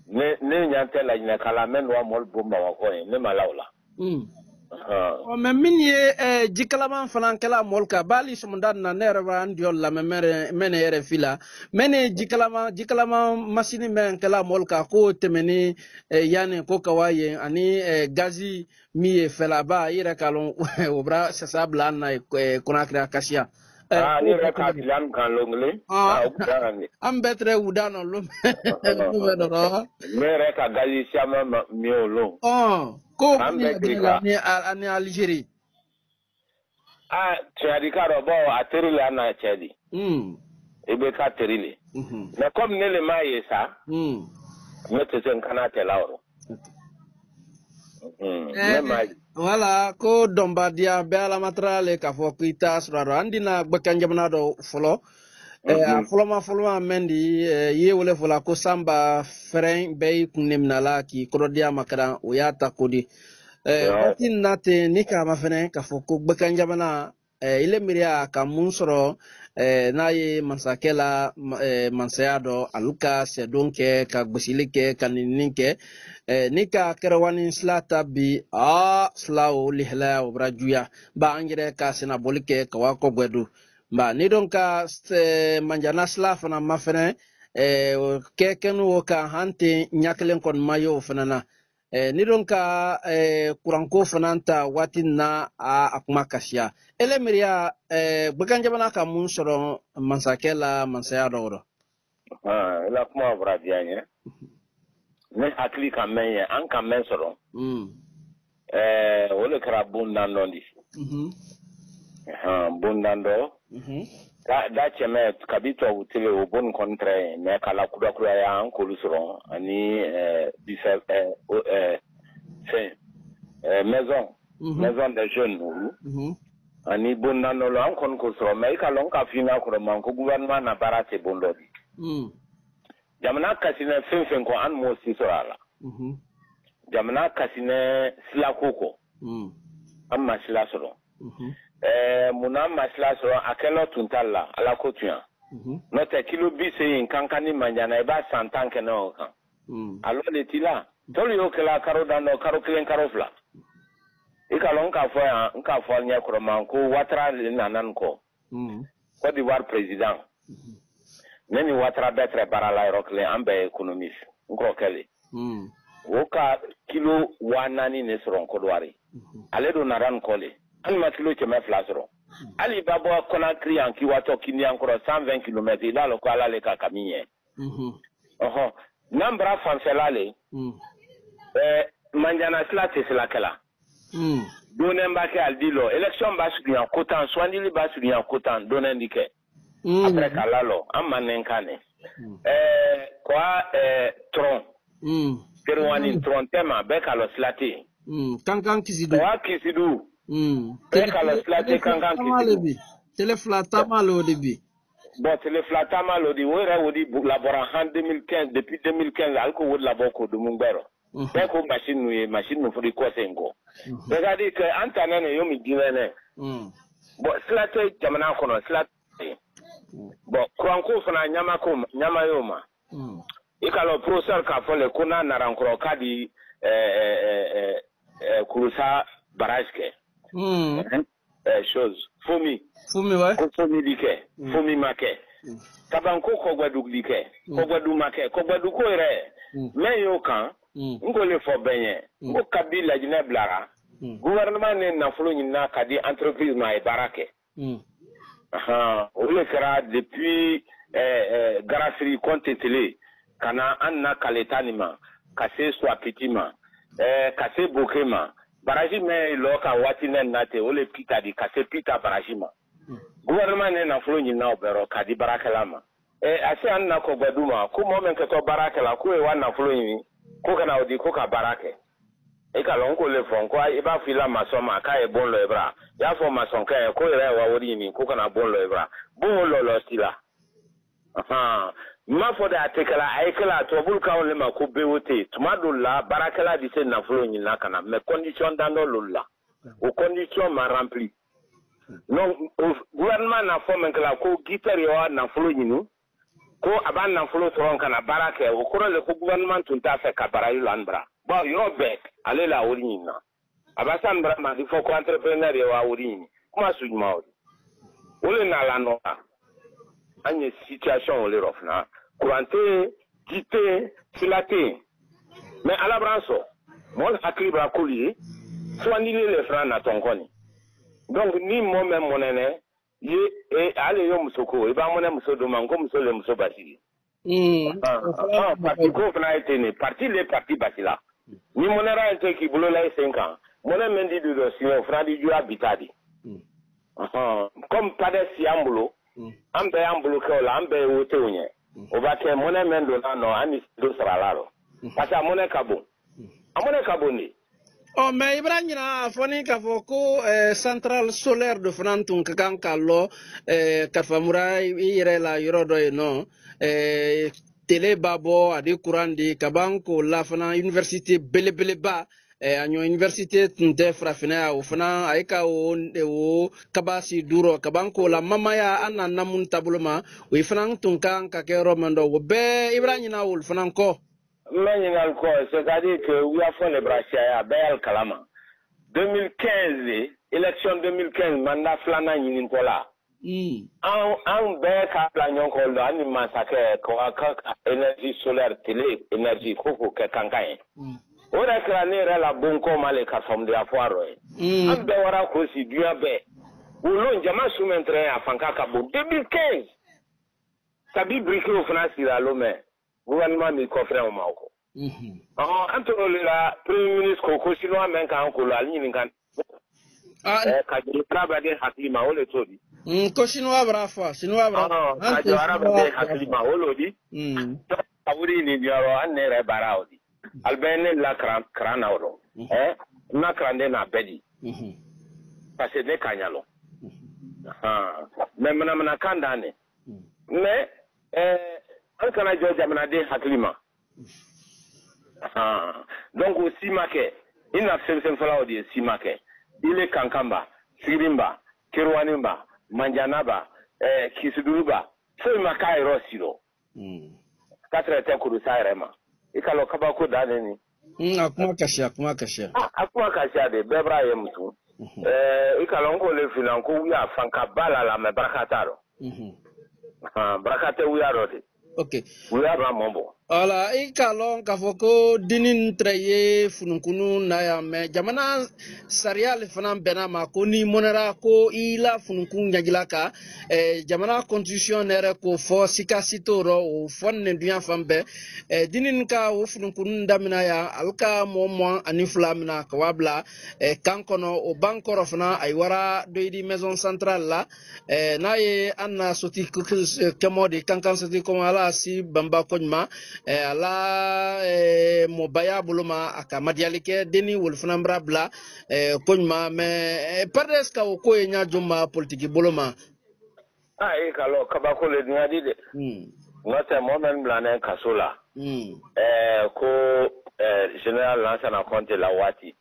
Ne ɲɛ tɛ Laginɛka la mɛ n'o mɔli bon Bamakɔ ye ne ma la o la. Ɔ mais min ye jikalaman fana kɛla mɔli kan bali sɔmida na ne yɛrɛ b'an jɔ lamɛn mɛ ne yɛrɛ fi la mɛ ne jikalaman masini mɛn kɛla mɔli kan k'o tɛmɛni yanni ko ka wa yen ani gazi min ye fɛlaba i yɛrɛ k'a lɔn o bɔra sasa bila an na Conakry a kasiya. Ne yɛrɛ k'a bila an kan lon kelen. An bɛɛ tɛrɛ wuda nɔ lon dɔrɔn. Ne yɛrɛ ka gazi caman min o lon. Ko ni Algérie. Ah, tiɲɛ ka dɔn bon a teri le an n'a cɛ di. I bɛ ka teri le. Mais comme ne le m'a ye sa. Ne tɛ se n kana tɛla o rɔ. Ne m'a ye. Voilà, ko dɔnbadiya bɛɛ alamatara le k'a fɔ k'i t'a sɔrɔ a rɔ an dina gbɛkan jamana dɔ fɔlɔ. A fɔlɔma mɛn di i ye wele fɔla ko Sanba fɛrɛn bɛɛ y'i kun ne la k'i kɔrɔdiya ma kɛra o y'a ta ko di. Waati in na ten ni k'a ma fɛnɛ k'a fɔ ko gbɛkan jamana ile miiriya ka mun sɔrɔ n'a ye masakɛ la mansaya dɔ alu ka sɛdon kɛ ka gosili kɛ ka nini kɛ ni ka kɛrɛwani sila ta bi a sila o lihalaya o bɔra juya ba an yɛrɛ ka senabɔli kɛ ka wa kɔ gbɛdo. Ba ni don ka manjana sila fana ma fɛnɛ kɛ kɛnu o kan han ten ɲɛ kelen kɔni ma ye o fana na. Ni don ka kuranko fana ta waati na a kuma kasiya. Ele miiriya gbɛkan jamana ka mun sɔrɔ masakɛ la mansaya dɔ rɔ. I la kuma bɔra diya n ye. Ne hakili ka mɛn ye an ka mɛn sɔrɔ. O le kɛra bondan dɔ di. Bondan dɔ. Da cɛmɛ kabi tubabu tele o bon kɔni tɛrɛ ye mais k'a la kurakuraya an k'olu sɔrɔ ani bifɛ fɛn maison des jeunes olu ani bondan dɔ la an kɔni k'o sɔrɔ mais i ka lɔn ka f'i ɲɛna kɔrɔma ko gouvernement na baara tɛ bon dɔ di. Jamana kasinɛ fɛn fɛn kɔ an m'o si sɔrɔ a la. Jamana kasinɛ silako kɔ. An ma sila sɔrɔ. Munna an ma sila sɔrɔ a kɛlɛ tun t'a la ala ko tun yan. N'o tɛ kilo 80 Kankan ni Manjana i b'a san 10 kɛnɛ o kan. A lɔ de t'i la. Tɔlu y'o kɛla karo dan dɔ karo 1 karo 2. I ka lɔn n k'a fɔ yan n k'a fɔ ɲɛ kɔrɔma ko Ouattara de nana nin kɔ. Côte d'Ivoire président. Ne ni Ouattara bɛɛ tɛrɛ baara la yɔrɔ kelen an bɛɛ ye économiste n kɔrɔkɛ le. O ka kilo 4000 de sɔrɔ Côte d'Ivoire. Ale don nana nin kɔ le. Hali ma kilo 200 sɔrɔ. Hali i ba bɔ Conakry yan k'i watɔ Kindiyan kɔrɔ 120 kilomètres i b'a lɔn ko ala le ka kami ɲɛ. Ɔhɔn n'an bara fanfɛla le. Manjana sila tɛ sila kɛla. Donɛn b'a kɛ ali di lɔ élection b'a surunya ko tan sugandili b'a surunya ko tan donɛn di kɛ. Après k'a lalɔ an ma nɛn kan nɛ. Quoi tɔrɔn. Kerouani tɔrɔn tɛ ma bɛɛ k'a lɔ sila tɛ yen. Kankan Kisidu. Quoi Kisidu. Bɛɛ k'a lɔ sila tɛ Kankan Kisidu. Tele fila taama le o de bi. Bon tele fila taama le o di o yɛrɛ o di labɔra han 2015 depuis 2015 hali ko o de labɔ k'o dumun gbɛrɔ. Bɛɛ ko machine nu ye machine nu fɔra i kɔsen kɔ. C'est-à-dire que an ta nɛ yo mi diinɛ nɛ. Bon sila tɛ jamana kɔnɔ sila tɛ yen. Bon kuranko fana ɲama ko ɲama y'o ma. I ka lɔ professeur k'a fɔ le ko n'a nana n kɔrɔ k'a di Kouroussa barrage kɛ. Chose Fomi. Fomi ouais. Ko Fomi di kɛ. Fomi ma kɛ. Kabanko Kɔgbɛdu di kɛ. Kɔgbɛdu ma kɛ. Kɔgbɛdu ko yɛrɛ. Mɛ y'o kan. N ko le fɔ bɛɛ ɲɛ. N ko kabi Lajinɛ bilara. Gouvernement ne nafolo ɲinina ka di entreprise ma a ye baara kɛ. O de kɛra depuis Garafiri Kɔntetele ka na an na Kaleta nin ma ka se Souapiti ma ka se Boké ma. Barrage mɛn lɔ ka waati nɛ na ten o le Pita di ka se Pita barrage ma. Gouvernement ne nafolo ɲinina o bɛɛ rɔ k'a di baarakɛla ma. A se an na Kɔgbɛdu ma ko mɔgɔ min kɛtɔ baara kɛla k'o ye wa nafolo ɲini ko kana o di ko ka baara kɛ. I ka lɔn ko le fɔ n ko i b'a fɔ i la masɔn ma k'a ye bon lɔ i bara i y'a fɔ masɔnkɛ ye ko yɛrɛ ye wa wari ɲini ko kana bon lɔ i bara bon o lɔ si la. N m'a fɔ de a tɛ kɛla a ye kɛla tubabulu kan le ma ko BOT tuma dɔw la baarakɛla bɛ se nafolo ɲinina ka na mais condition dan dɔ l'olu la o condition ma rempli. Donc gouvernement n'a fɔ min kɛla ko Guiter ye wa nafolo ɲini ko a b'a nafolo sɔrɔ ka na baara kɛ o kɔrɔ le ko gouvernement tun t'a fɛ ka baara la an bara. Bon yɔrɔ bɛɛ ale la wari ɲini na a b'a san bara ma fɔ ko entrepreneur ye wa wari ɲini kuma su ɲuman o de o le n'a la nɔ la an ye situation o le rɔ fana courant tɛ yen ji tɛ yen sila tɛ yen mais ala b'an sɔn mɔgɔ hakili b'a k'olu ye sugandili le fana natɔn kɔni donc ni mɔgɔ mɛn mɔnɛnɛ ye ale ye muso ko i b'a mɔnɛ muso dɔ ma n ko muso le muso basigi. Parti ko fana ye ten de parti le parti basi la. Ni mɔnɛra ye ten k'i bolo la i sen kan mɔnɛ min di dɔ siɲɛ o fana di juguya bi ta di. Comme PADES y'an bolo an bɛɛ y'an bolo kɛ o la an bɛɛ ye wotew ɲɛ o b'a kɛ mɔnɛ min donna nɔ an ni dɔ sara la rɔ parce que a mɔnɛ ka bon a mɔnɛ ka bon de. Ɔ mais i b'a ɲina a fɔ ni k'a fɔ ko centrale solaire dɔ fana tun ka kan ka lɔ Kafamura i yɛrɛ la yɔrɔ dɔ yen nɔ télé b'a bɔ a di courant di ka ban k'o la fana université belebeleba a ɲɔ université tun tɛ farafinna yan o fana a ye ka o kabasi duuru ka ban k'o la mamaya an na namun taabolo ma o fana tun kan ka kɛ yɔrɔ min dɔ o bɛɛ i b'a ɲina olu fana kɔ. N bɛ ɲininkali kɔ c'est-à-dire que u y'a fɔ le bara siyaya bɛɛ y'ale kalama 2015 élection 2015 mandat filanan ɲinitɔ la. An bɛɛ k'a bila ɲɔgɔn kɔ la an ni masakɛ ko a ka énergie solaire télé énergie ko k'o kɛ kankan ye. O yɛrɛ kɛra ne yɛrɛ la bon kɔ ma le ka faamuya fɔ a rɔ ye. An bɛɛ wara k'o si duɲa bɛɛ. O lon jama su mɛn tɛrɛ a fanka ka bon 2015. Kabi briquet fana sira Lomé gouvernement mi kɔfɛ o ma o kɔ. An tor'o le la premier ministre ko chinois mɛn k'an ko la ale ɲininka. Ka jɔ hadamaden hakili ma o le t'o di. Ko chinois b'a fɔ chinois b'a. Ka jɔ hadamaden hakili ma o l'o di. A wuri nin yɔrɔ an ne yɛrɛ baara o di. Ali bɛ ne la karan na o rɔ. N na karanden n'a bɛɛ di. Parce que ne ka ɲa lɔ. Mais manamanakan dan ne. Mais An kana jɔ jamanaden hakili ma. Donc o si ma kɛ. I na fɛn fɛn fɔla o de ye si ma kɛ. Ile Kankanba, Sigirinba, Kerouaninba, Manjanaba, Kisiduruba, foyi ma k'a yɔrɔ si rɔ. K'a sɔrɔ tɛ kurusa yɛrɛ ma. I ka lɔ kabako dan ne ni. A kuma kasiya, a kuma kasiya. A kuma kasiya de, bɛɛ b'a ye muso. I ka lɔ n k'o le filan ko wuya fanka ba la mais baraka t'a rɔ. Baraka tɛ wuya rɔ de. Ok. Wuya b'a mɔ bɔ. Wala i k'a lɔn k'a fɔ ko dini tɛrɛ ye fununkunu na yan mɛ jamana sariya le fana bɛnna ma ko n'i mɔnɛra ko i la fununkun ɲagila ka jamana constitution yɛrɛ k'o fɔ sika si t'o rɔ o fɔ nin dunya fan bɛɛ dini ka o fununkunu damina yan ale ka mɔgɔ 22 mina ka waa bila kan kɔnɔ o ban kɔrɔ fana a ye wara dɔ di maison centrale la n'a ye an na soti kɛmɔ de kankan soti kɔmɔ ala si banba ko ɲuman ala mɔbaya bolo ma a ka madiyali kɛ denni wolu fana bara bila ko ɲuman mɛ pardes ka o ko ye ɲa jɔn ma politiki bolo ma. E ka lɔ kabako le dunya di dɛ. N'o tɛ mɔgɔ min bilanen kaso la. Ko général Lansana Conté la waati.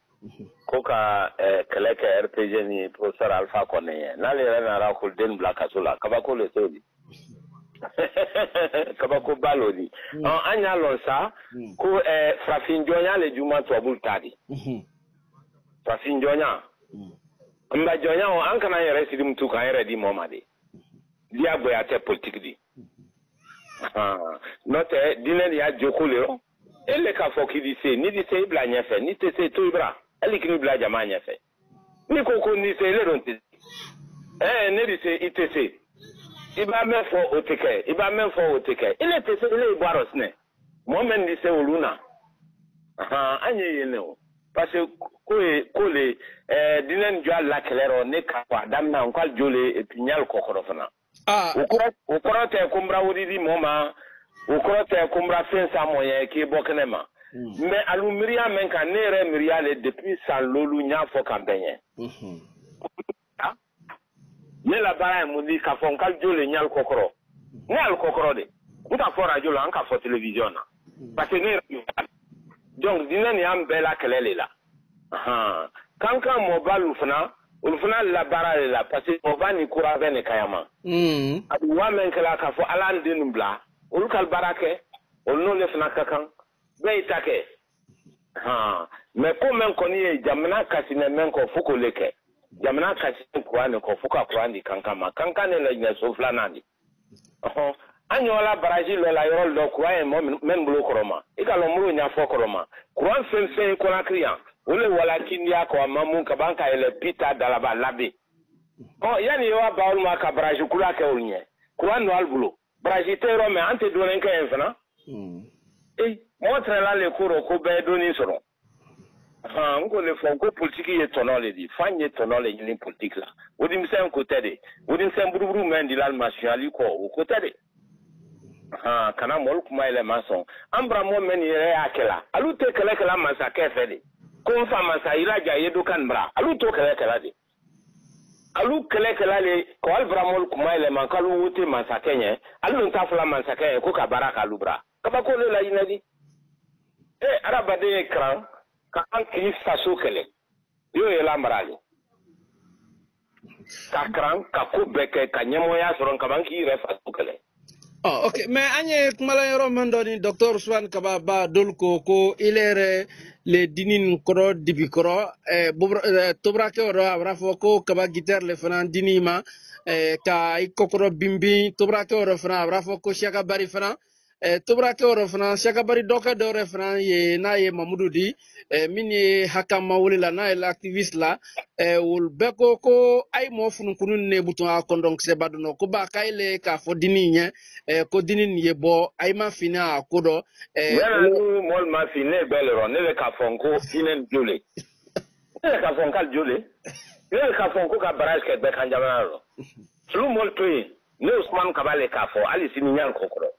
Ko ka kɛlɛ kɛ RPG ni professeur Alpha Condé ye n'ale yɛrɛ nana ko den bila kaso la kabako le t'o di. Kabako ba l'o di. An y'a lɔn sa ko farafin jɔnya le juma tubabu ta di. Farafin jɔnya. Nka jɔnya o an kana yɛrɛ siri mutu k'an yɛrɛ di mɔɔ ma de. Diyagoya tɛ politique di. N'o tɛ diinɛ de y'a joko le rɔ. E le k'a fɔ k'i di se n'i di se i bila ɲɛfɛ n'i tɛ se to i bara hali k'i bila jama ɲɛfɛ. N'i ko ko n'i se ile dun tɛ se. Ne di se i tɛ se. I b'a mɛn fɔ o tɛ kɛ i b'a mɛn fɔ o tɛ kɛ ile tɛ se ile y'i bɔ a rɔ sinɛ mɔgɔ min di se olu na an ye yen ne o parce que ko ye ko le diinɛ nin jɔ a la kɛlɛ rɔ ne ka fɔ a daminɛ n k'ale jo le et puis n y'ale kɔkɔrɔ fana. O kɔrɔ tɛ ko n bara wari di mɔgɔ ma o kɔrɔ tɛ ko n bara fɛn san mɔgɔ ye k'i bɔ kɛnɛ ma mais alu miiriya min kan ne yɛrɛ miiriya le depuis san lolu n y'a fɔ ka bɛn ɲɛ. Ne la baara ye mun di k'a fɔ n ka jo le ɲali kɔkɔrɔ ne y'ale kɔkɔrɔ de n ka fɔ radio la n ka fɔ télévision na parce que ne yɛrɛ donc diinɛ nin y'an bɛɛ la kɛlɛ le la kankan mɔba fana olu fana la baara le la parce que mɔba ni kura bɛ ne kayama a bɛ waa min kɛla k'a fɔ ala an den bila olu ka baara kɛ olu n'olu fana ka kan bɛɛ y'i ta kɛ mais ko min kɔni ye jamana kasinɛ min kɔ fo k'o le kɛ. Jamana kasi kuran ne kɔ fo ka kuran di kankan ma kankan ne laɲinɛso filanan di an ɲɔgɔnla baraji lɔ la yɔrɔ dɔ kuran ye mɛn bolo kɔrɔ ma i ka lɔn muru ɲɛfɔ kɔrɔ ma kuran fɛn fɛn Conakry yan o le wala kindiya kɔ a ma mun ka ban ka yɛlɛ pita dalaba labe yanni i wa ba olu ma ka baraji kura kɛ olu ɲɛ kuran don ali bolo baraji tɛ yɔrɔ min an tɛ dɔɔnin kɛ yen fana mɔgɔ tɛrɛla le ko rɔ ko bɛɛ ye dɔɔnin sɔrɔ. N ko le fɔ ko politiki ye tɔnɔ le di fan ye tɔnɔ le ɲini politiki la o denmisɛn ko tɛ de o denmisɛn buruburu mɛn di la masiyali kɔ o ko tɛ de kana mɔlu kuma yɛlɛma sɔn an bara mɔ mɛn nin yɛrɛ y'a kɛla alu tɛ kɛlɛ kɛla masakɛ fɛ de ko n fa masa iraja ye do kan bara alu t'o kɛlɛ kɛla de alu kɛlɛ kɛla le ko ali bara mɔlu kuma yɛlɛma k'alu wote masakɛ ɲɛ alu dun t'a fɔla masakɛ ye ko ka baara k'alu bara kabako le laɲinɛ di adamaden ye karan ka an k'i faso kɛlɛ i y'o yɛlɛ mara le ka karan ka ko bɛɛ kɛ ka ɲɛmɔgɔya sɔrɔ ka ban k'i yɛrɛ faso kɛlɛ. Ok mais an ye kumala yɔrɔ min dɔ ni docteur Ousmane Kaba ba dolu ko ko ile yɛrɛ le dini nin kɔrɔ dibi kɔrɔ toburakɛ rɔ a b'a fɔ ko kaba guitare le fana dini ma ka i kɔkɔrɔ binbin toburakɛ rɔ fana a b'a fɔ ko Siaka Bari fana toburakɛ rɔ fana Siaka Bari dɔkɛ dɔ yɛrɛ fana ye n'a ye Mamudu di min ye Hakama wele la n'a ye l'activiste la olu bɛɛ ko ko ayi mɔgɔ fununkunu ne butun a kɔndɔnkisɛba dɔn ko ba k'ale k'a fɔ dini ɲɛ ko dini nin ye bɔ ayi ma fini a ko dɔ. Yala ni mɔli ma fini ne bɛɛ le rɔ ne bɛ k'a fɔ n ko hinɛ ni jole ne bɛ k'a fɔ n ka jole ne bɛ k'a fɔ n ko ka barrage kɛ bɛɛ kan jamana rɔ olu mɔli to yen ne Ousmane Kaba le k'a fɔ hali sini ɲani kɔkɔrɔ.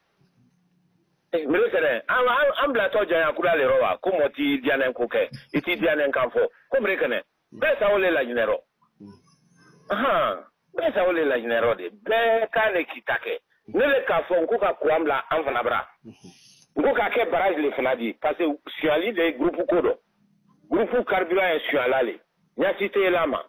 Mire kɛnɛ an bilatɔ janya kura le rɔ wa ko mɔgɔ t'i diyanɛ ko kɛ i t'i diyanɛ kan fɔ ko mire kɛnɛ bɛɛ sago le laɲinɛ rɔ bɛɛ sago le laɲinɛ rɔ de bɛɛ k'ale k'i ta kɛ Ne le k'a fɔ n ko ka courant bila an fana bara. N ko k'a kɛ barrage le fana di parce que suyali de ye groupe ko dɔ. Groupe carburant ye suyala le. Ɲasi tɛ yɛlɛ a ma.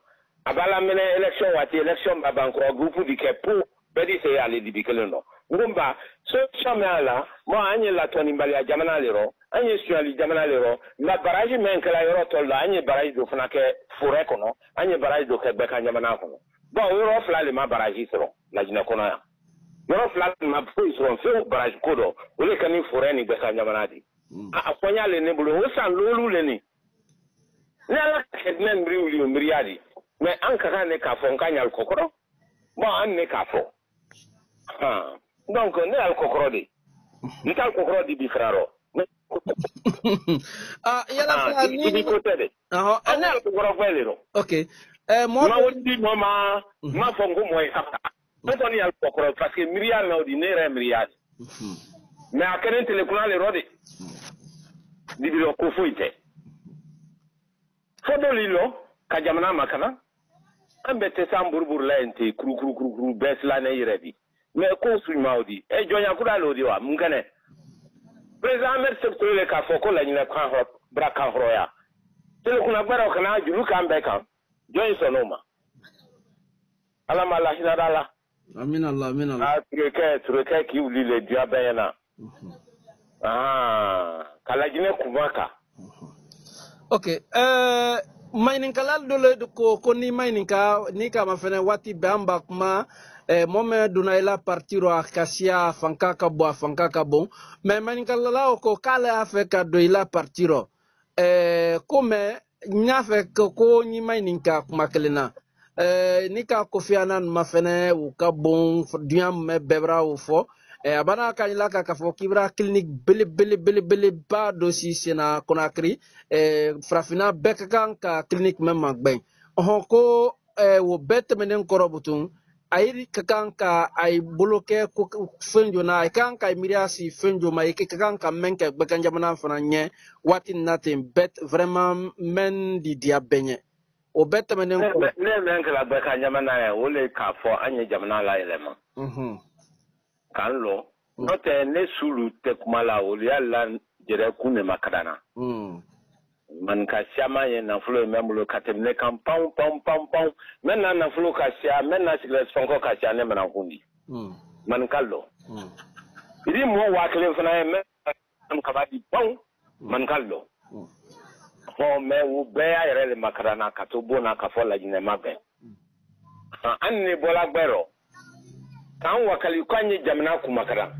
A b'a lamɛnɛ élection waati élection ba ban kɔrɔ groupe di kɛ pour bɛɛ di se ale dibi kelen dɔ. N ko ba solution min a la bon an ye latɔnibaliya jamana le rɔ an ye suyali jamana le rɔ nka barrage min kɛra yɔrɔ tɔw la an ye barrage dɔ fana kɛ forêt kɔnɔ an ye barrage dɔ kɛ bɛɛ jamana kɔnɔ. Bon o yɔrɔ fila le ma barrage sɔrɔ Lajinɛ kɔnɔ yan. Yɔrɔ fila le ma foyi sɔrɔ fewu barrage ko dɔ o le kɛ ni forêt ni bɛɛ jamana di. A fɔɲa le ne bolo o san loolu le nin. Ni ala ka kɛ diinɛ miiri wuli o miiriya di. Mais an ka kan ne k'a fɔ n ka ɲali kɔkɔrɔ. Bon an ne k'a fɔ. Donc ne y'ale kɔkɔrɔ de. N t'ale kɔkɔrɔ di bi fara rɔ. Ah yala sa ni dibi ko tɛ dɛ. Ne y'ale kɔkɔrɔ fɛ le rɔ. Ok. Mɔ ma wari di mɔ ma n m'a fɔ n ko mɔ ye ka taa. Ne kɔni y'ale kɔkɔrɔ parce que miiriya mɛn o di ne yɛrɛ ye miiriya di. Mais a kɛlen telekuna le rɔ de. Dibi rɔ ko foyi tɛ. Fo dɔ l'i lɔ ka jamana makana. An bɛɛ tɛ s'an buruburu la yen ten kuru kuru kuru kuru bɛɛ silannen yɛrɛ di. Mais ko suɲuman o di. Jɔnya kura le o di wa mun kɛnɛ. Président Ahmed Sékou Touré le k'a fɔ ko Laɲinɛ kan bara kan hɔrɔnya. Telekuna gbɛrɛw kana juru k'an bɛɛ kan. Jɔn in sɔnn'o ma. Ala ma lahinɛ da la. Amina Allah amina Allah. Turekɛ k'i wuli le duya bɛɛ ɲɛna. Ka Laɲinɛ kuma kan. Ok. Mayinikala dɔ le ko ni mayinika ni kama fɛnɛ waati bɛɛ an b'a kuma mɔgɔ min donna i la parti rɔ a ka siya a fanka ka bon a fanka ka bon mais mayinikala ko k'ale y'a fɛ ka don i la parti rɔ ko mais n y'a fɛ ko ni mayinika kuma kelen na ni ka Kofi Annan ma fɛnɛ u ka bon duɲa mɛn bɛɛ b'a o fɔ a bana ka ɲi la k'a fɔ k'i bɛra clinique belebelebeleba dɔ si senna Conakry farafinna bɛɛ ka kan ka clinique mɛn magbɛn ɔhɔn ko o bɛɛ tɛmɛnen kɔrɔ butun a yiri ka kan ka a ye bolo kɛ ko fɛn jona a kan ka miiriya si fɛn jɔ ma i ka kan ka mɛn kɛ gbɛkan jamana fana ɲɛ waati nin na ten bɛɛ vraiment mɛn di diya bɛɛ ɲɛ o bɛɛ tɛmɛnen kɔrɔ. Ne mɛn kɛra gbɛkan jamana ye o le k'a fɔ an ye jamana layɛlɛma. K'an lɔ n'o tɛ ne sulu tɛ kuma la olu y'a la jɛrɛ kun de ma ka na. Maninka siyaman ye nafolo ye mɛ bolo ka tɛmɛ ne kan pan pan pan pan n bɛ na nafolo ka siya n bɛ na sigilɛ sɔnkɔ ka siya ne mana kun di. Maninka lɔ. I di mɔgɔ 1000 fana ye n bɛ kaba di pan maninka lɔ. Ɔ mɛ u bɛɛ y'a yɛrɛ de ma ka na ka to bon na ka fɔ Laginɛ ma bɛn. An ne bɔla gbɛ rɔ. K'an wakali k'an ye jamana kumakara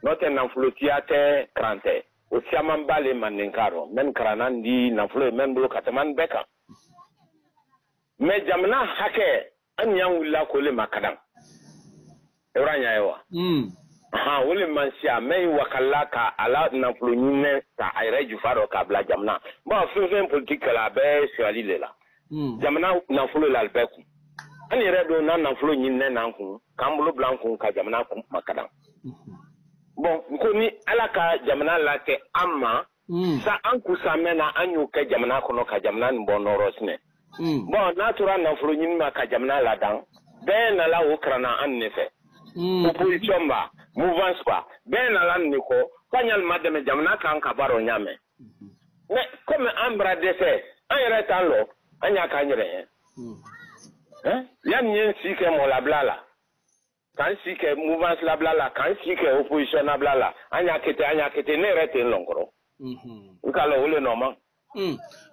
n'o tɛ nafolotiya tɛ karan tɛ o caman b'ale mandenka rɔ mɛ karanna di nafolo ye mɛ bolo ka tɛmɛ an bɛɛ kan mɛ jamana hakɛ an y'an wulila k'o le makaran yɔrɔ ɲa ye wa o le man siya mɛ wakalila ka a la nafolo ɲinɛ ka a yɛrɛ jufa dɔ k'a bila jamana bon fɛn fɛn politique kɛla a bɛɛ suyali le la jamana nafolo la a bɛɛ kun. An yɛrɛ don n'a nafolo ɲininɛ n'an kun k'an bolo bila an kun ka jamana kun makaran bon ko ni ala ka jamana lase an ma sa an kusa mɛn na an y'o kɛ jamana kɔnɔ ka jamana nin bɔ nɔrɔ sinɛ bon n'a tora nafolo ɲini ma ka jamana ladan bɛɛ nala o karanna an ne fɛ opposition ba mouvance ba bɛɛ nala nin kɔ k'an y'ale ma dɛmɛ jamana kan ka baara o ɲa mɛn mais comme an bara dɛsɛ an yɛrɛ t'an lɔ an y'a k'an yɛrɛ ye. Yanni ye n si kɛ mɔlabila la k'an si kɛ mouvance labila la k'an si kɛ opposition labila la an y'a kɛ ten an y'a kɛ ten ne yɛrɛ tɛ n lɔn kɔrɔ n k'a lɔn o le nɔ ma.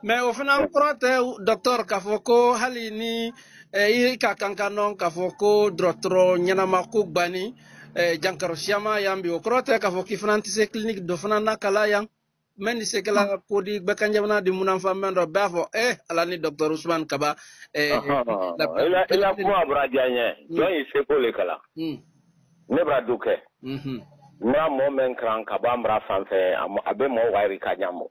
Mais o fana kɔrɔ tɛ docteur k'a fɔ ko hali ni i ka kan ka nɔ k'a fɔ ko dɔgɔtɔrɔ ɲɛnama ko gbani jankaro siyaman yan bi o kɔrɔ tɛ k'a fɔ k'i fana tɛ se clinique dɔ fana nakala yan. Mɛ ni se kɛla ko di gbɛkan jamana di munanfa mɛn dɔ bɛɛ b'a fɔ ala ni docteur Ousmane Kaba. I la kuma bɔra diya n ye jɔn y'i seko le kalan ne bɔra du kɛ n b'a mɔgɔ mɛn kalan ka bɔ an bara fan fɛ a bɛ mɔgɔ wari ka ɲa mɔ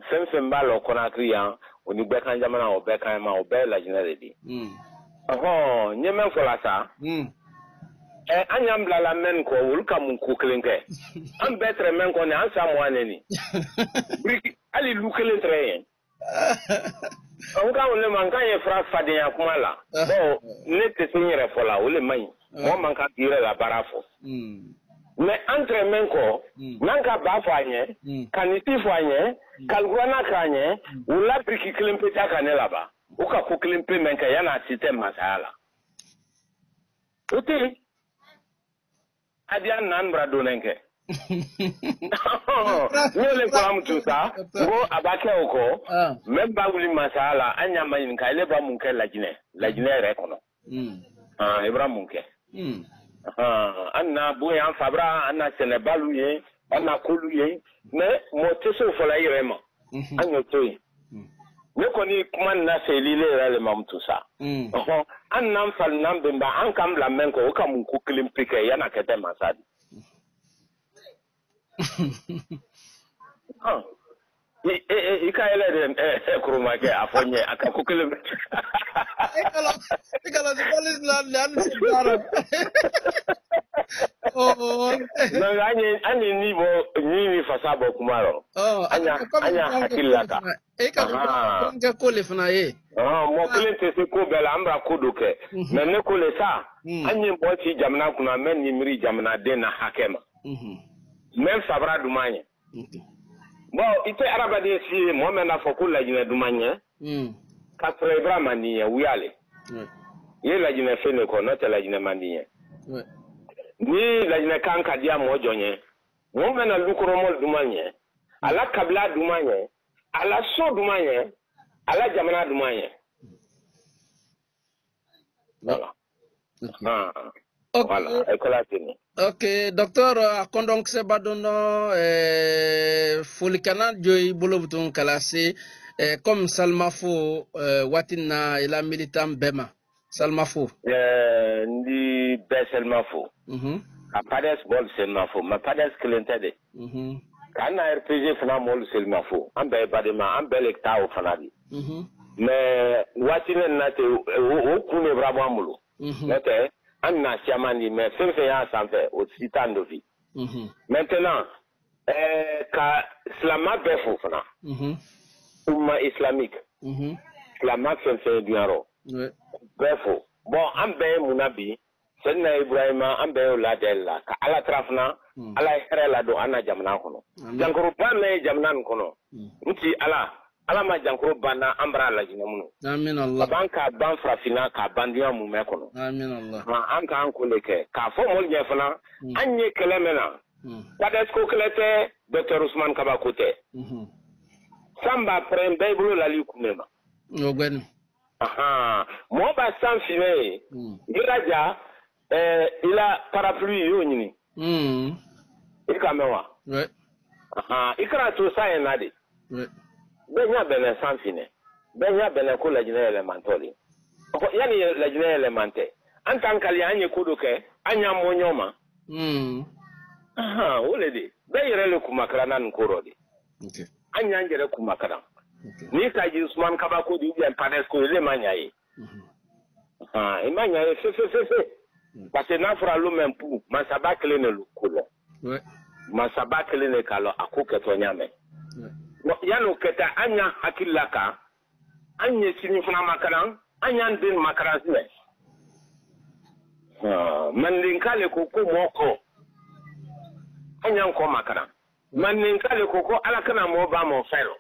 fɛn fɛn b'a lɔ Conakry yan o ni gbɛkan jamana o bɛɛ kan ma o bɛɛ ye Laginɛ de di. N ye mɛn fɔ la sa. An y'an bila la mɛn kɔ olu ka mun ko kelen kɛ an bɛɛ tɛrɛ mɛn kɔ nin an san 20 ne nin biriki hali lu kelen tɛrɛ yen N ka o le ma n kan ye fura fadenya kuma la. Bon ne tɛ se n yɛrɛ fɔ la o le man ɲi. Mɔgɔ man kan k'i yɛrɛ la baara fɔ. Mais an tɛrɛ mɛn kɔ n'an ka ba fɔ a ɲɛ ka nin si fɔ a ɲɛ ka alikuranna k'a ɲɛ u la biriki kelen pe ta ka ne laban u ka ko kelen pe mɛn kɛ yan'a si tɛ masaya la. O tɛ yen. Adiya nan bara donnen kɛ. N y'o le fɔ tun sa n ko a b'a kɛ o kɔ mɛ ba wuli masaya la an y'a ma ɲininka ale b'a mun kɛ Lajinɛ Lajinɛ yɛrɛ kɔnɔ. I bɔra mun kɛ. An na bonya an fabra an na sɛnɛbalu ye an na kolu ye mais mɔgɔ tɛ se o fɔla i yɛrɛ ma. An y'o to yen. Ne kɔni kuma nin lase ile yɛrɛ le ma mutu sa. An n'an fali n'an bɛnba an k'an bila mɛn kɔ o ka mun ko kelen pe kɛ yan'a kɛ tɛ masa di. I ka yɛlɛ de kurumakɛ a fɔ n ye a ka ko kelen. I kala si la an se baara. Donc an ye ni bɔ ni ni fasa bɔ kuma rɔ. An y'a hakili la ta. E ka kɛ ko le fana ye. Mɔgɔ kelen tɛ se ko bɛɛ la an b'a ko dɔ kɛ. Mais ne ko le sa an ye mɔgɔ ci jamana kunna mɛ nin miiri jamanaden na hakɛ ma. Mɛ fabara duman ye. Bon i tɛ hadamaden si ye mɔgɔ min n'a fɔ ko Lajinɛ duman ɲɛ. K'a sɔrɔ i b'a man di ɲɛ wuyale. I ye Lajinɛ fɛn de kɔ n'o tɛ Lajinɛ man di ɲɛ. Ni Lajinɛ kan ka diya mɔgɔ jɔn ye mɔgɔ bɛ na lukɔrɔmɔ duman ɲɛ a la kabila duman ɲɛ a la so duman ɲɛ a la jamana duman ɲɛ. Voilà. Voilà, école ten. Ok, docteur a kɔndɔnkisɛ ba dɔn dɔn folikana jo i bolo butun kala se comme Salmafo waati na i la militant bɛɛ ma. Salmafo. N di bɛɛ Salmafo. Ka PADES bɔli Salmafo mais PADES kelen tɛ de. K'an na RPG fana mɔli Salmafo an bɛɛ ye badenma an bɛɛ le taa o fana di. Mais waati ne na ten o kun de bɔra bɔ an bolo. N'o tɛ an na caman di mais fɛn fɛn y'a sanfɛ o si t'an dɔ fi. Maintenant ka silama bɛɛ fo fana. Umma islamique. Silama fɛn fɛn ye diɲɛ rɔ. Bɛɛ fo. Bon an bɛɛ ye mun na bi Sɛdina Ibrahima an bɛɛ y'o ladɛli la ka Ala tara fana Ala ye hɛrɛ ladon an na jamana kɔnɔ. Jankoroba mɛn ye jamana nin kɔnɔ. N ti Ala Ala ma jankoro banna an bara Lajinɛ minnu. Amin Allah. A b'an k'a ban farafinna k'a ban diɲɛ mumɛ kɔnɔ. Amin Allah. An k'an ko de kɛ k'a fɔ mɔgɔw ɲɛ fana an ye kɛlɛ mɛn na. PADES ko kɛlɛ tɛ docteur Ousmane Kaba ko tɛ. San b'a pɛrɛn bɛɛ bolo lali kun de ma. O gbɛni. Mɔgɔ b'a san finɛ ye. I ka ja i la parapluie i y'o ɲini. I ka mɛn wa. I kana to san ye na de. Bɛɛ ɲɛ bɛnɛ san finɛ bɛɛ ɲɛ bɛnɛ ko Lajinɛ yɛlɛmantɔ de yanni Lajinɛ yɛlɛman tɛ an t'an kali an ye ko dɔ kɛ an y'an mɔ ɲɔgɔn ma. O le de bɛɛ yɛrɛ le kumakara na nin ko rɔ de. An y'an yɛrɛ kumakara n'i ka ji Ousmane Kaba ko di ou bien PADES ko ile ma ɲa ye. I ma ɲa ye fe fe fe fe parce que n'a fɔra lu mɛn pu masaba kelen de ko lɔ. Masaba kelen de k'a lɔ a ko kɛtɔ ɲa mɛn. Yan'o kɛ ta an y'an hakili la kan an ye sini fana makaran an y'an den makaran sinɛ. Mandenka le ko ko mɔgɔ kɔ an y'an kɔ makaran. Mandenka le ko ko Ala kana mɔgɔ ba mɔ fɛn rɔ.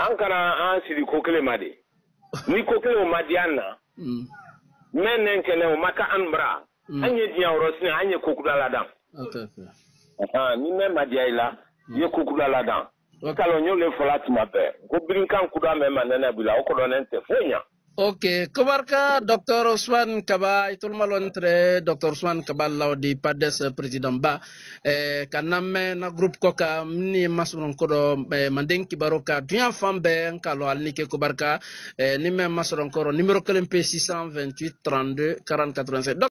An kana an sigi ko kelen ma de. Ni ko kelen o ma di an na. Mɛ nɛn kɛnɛ o ma ka an bara. An ye diɲɛ yɔrɔ sinɛ an ye ko kura ladan. Ni mɛn ma diya i la i ye ko kura ladan. Kalo n y'o le fɔla tuma bɛɛ ko birinkan kura mɛn ma nɛnɛ bila o kɔrɔlen tɛ foyi ɲa. Ok, kobarka Dr Ousmane Kaba itolmalon tre Dr Ousmane Kaba lawdi PADES président ba ka namme na groupe ko ka ni masuron ko do manden kibaro ka dunya fambe nkalo alnike kobarka ni men masuron ko numéro kelen P 628 32 40 87.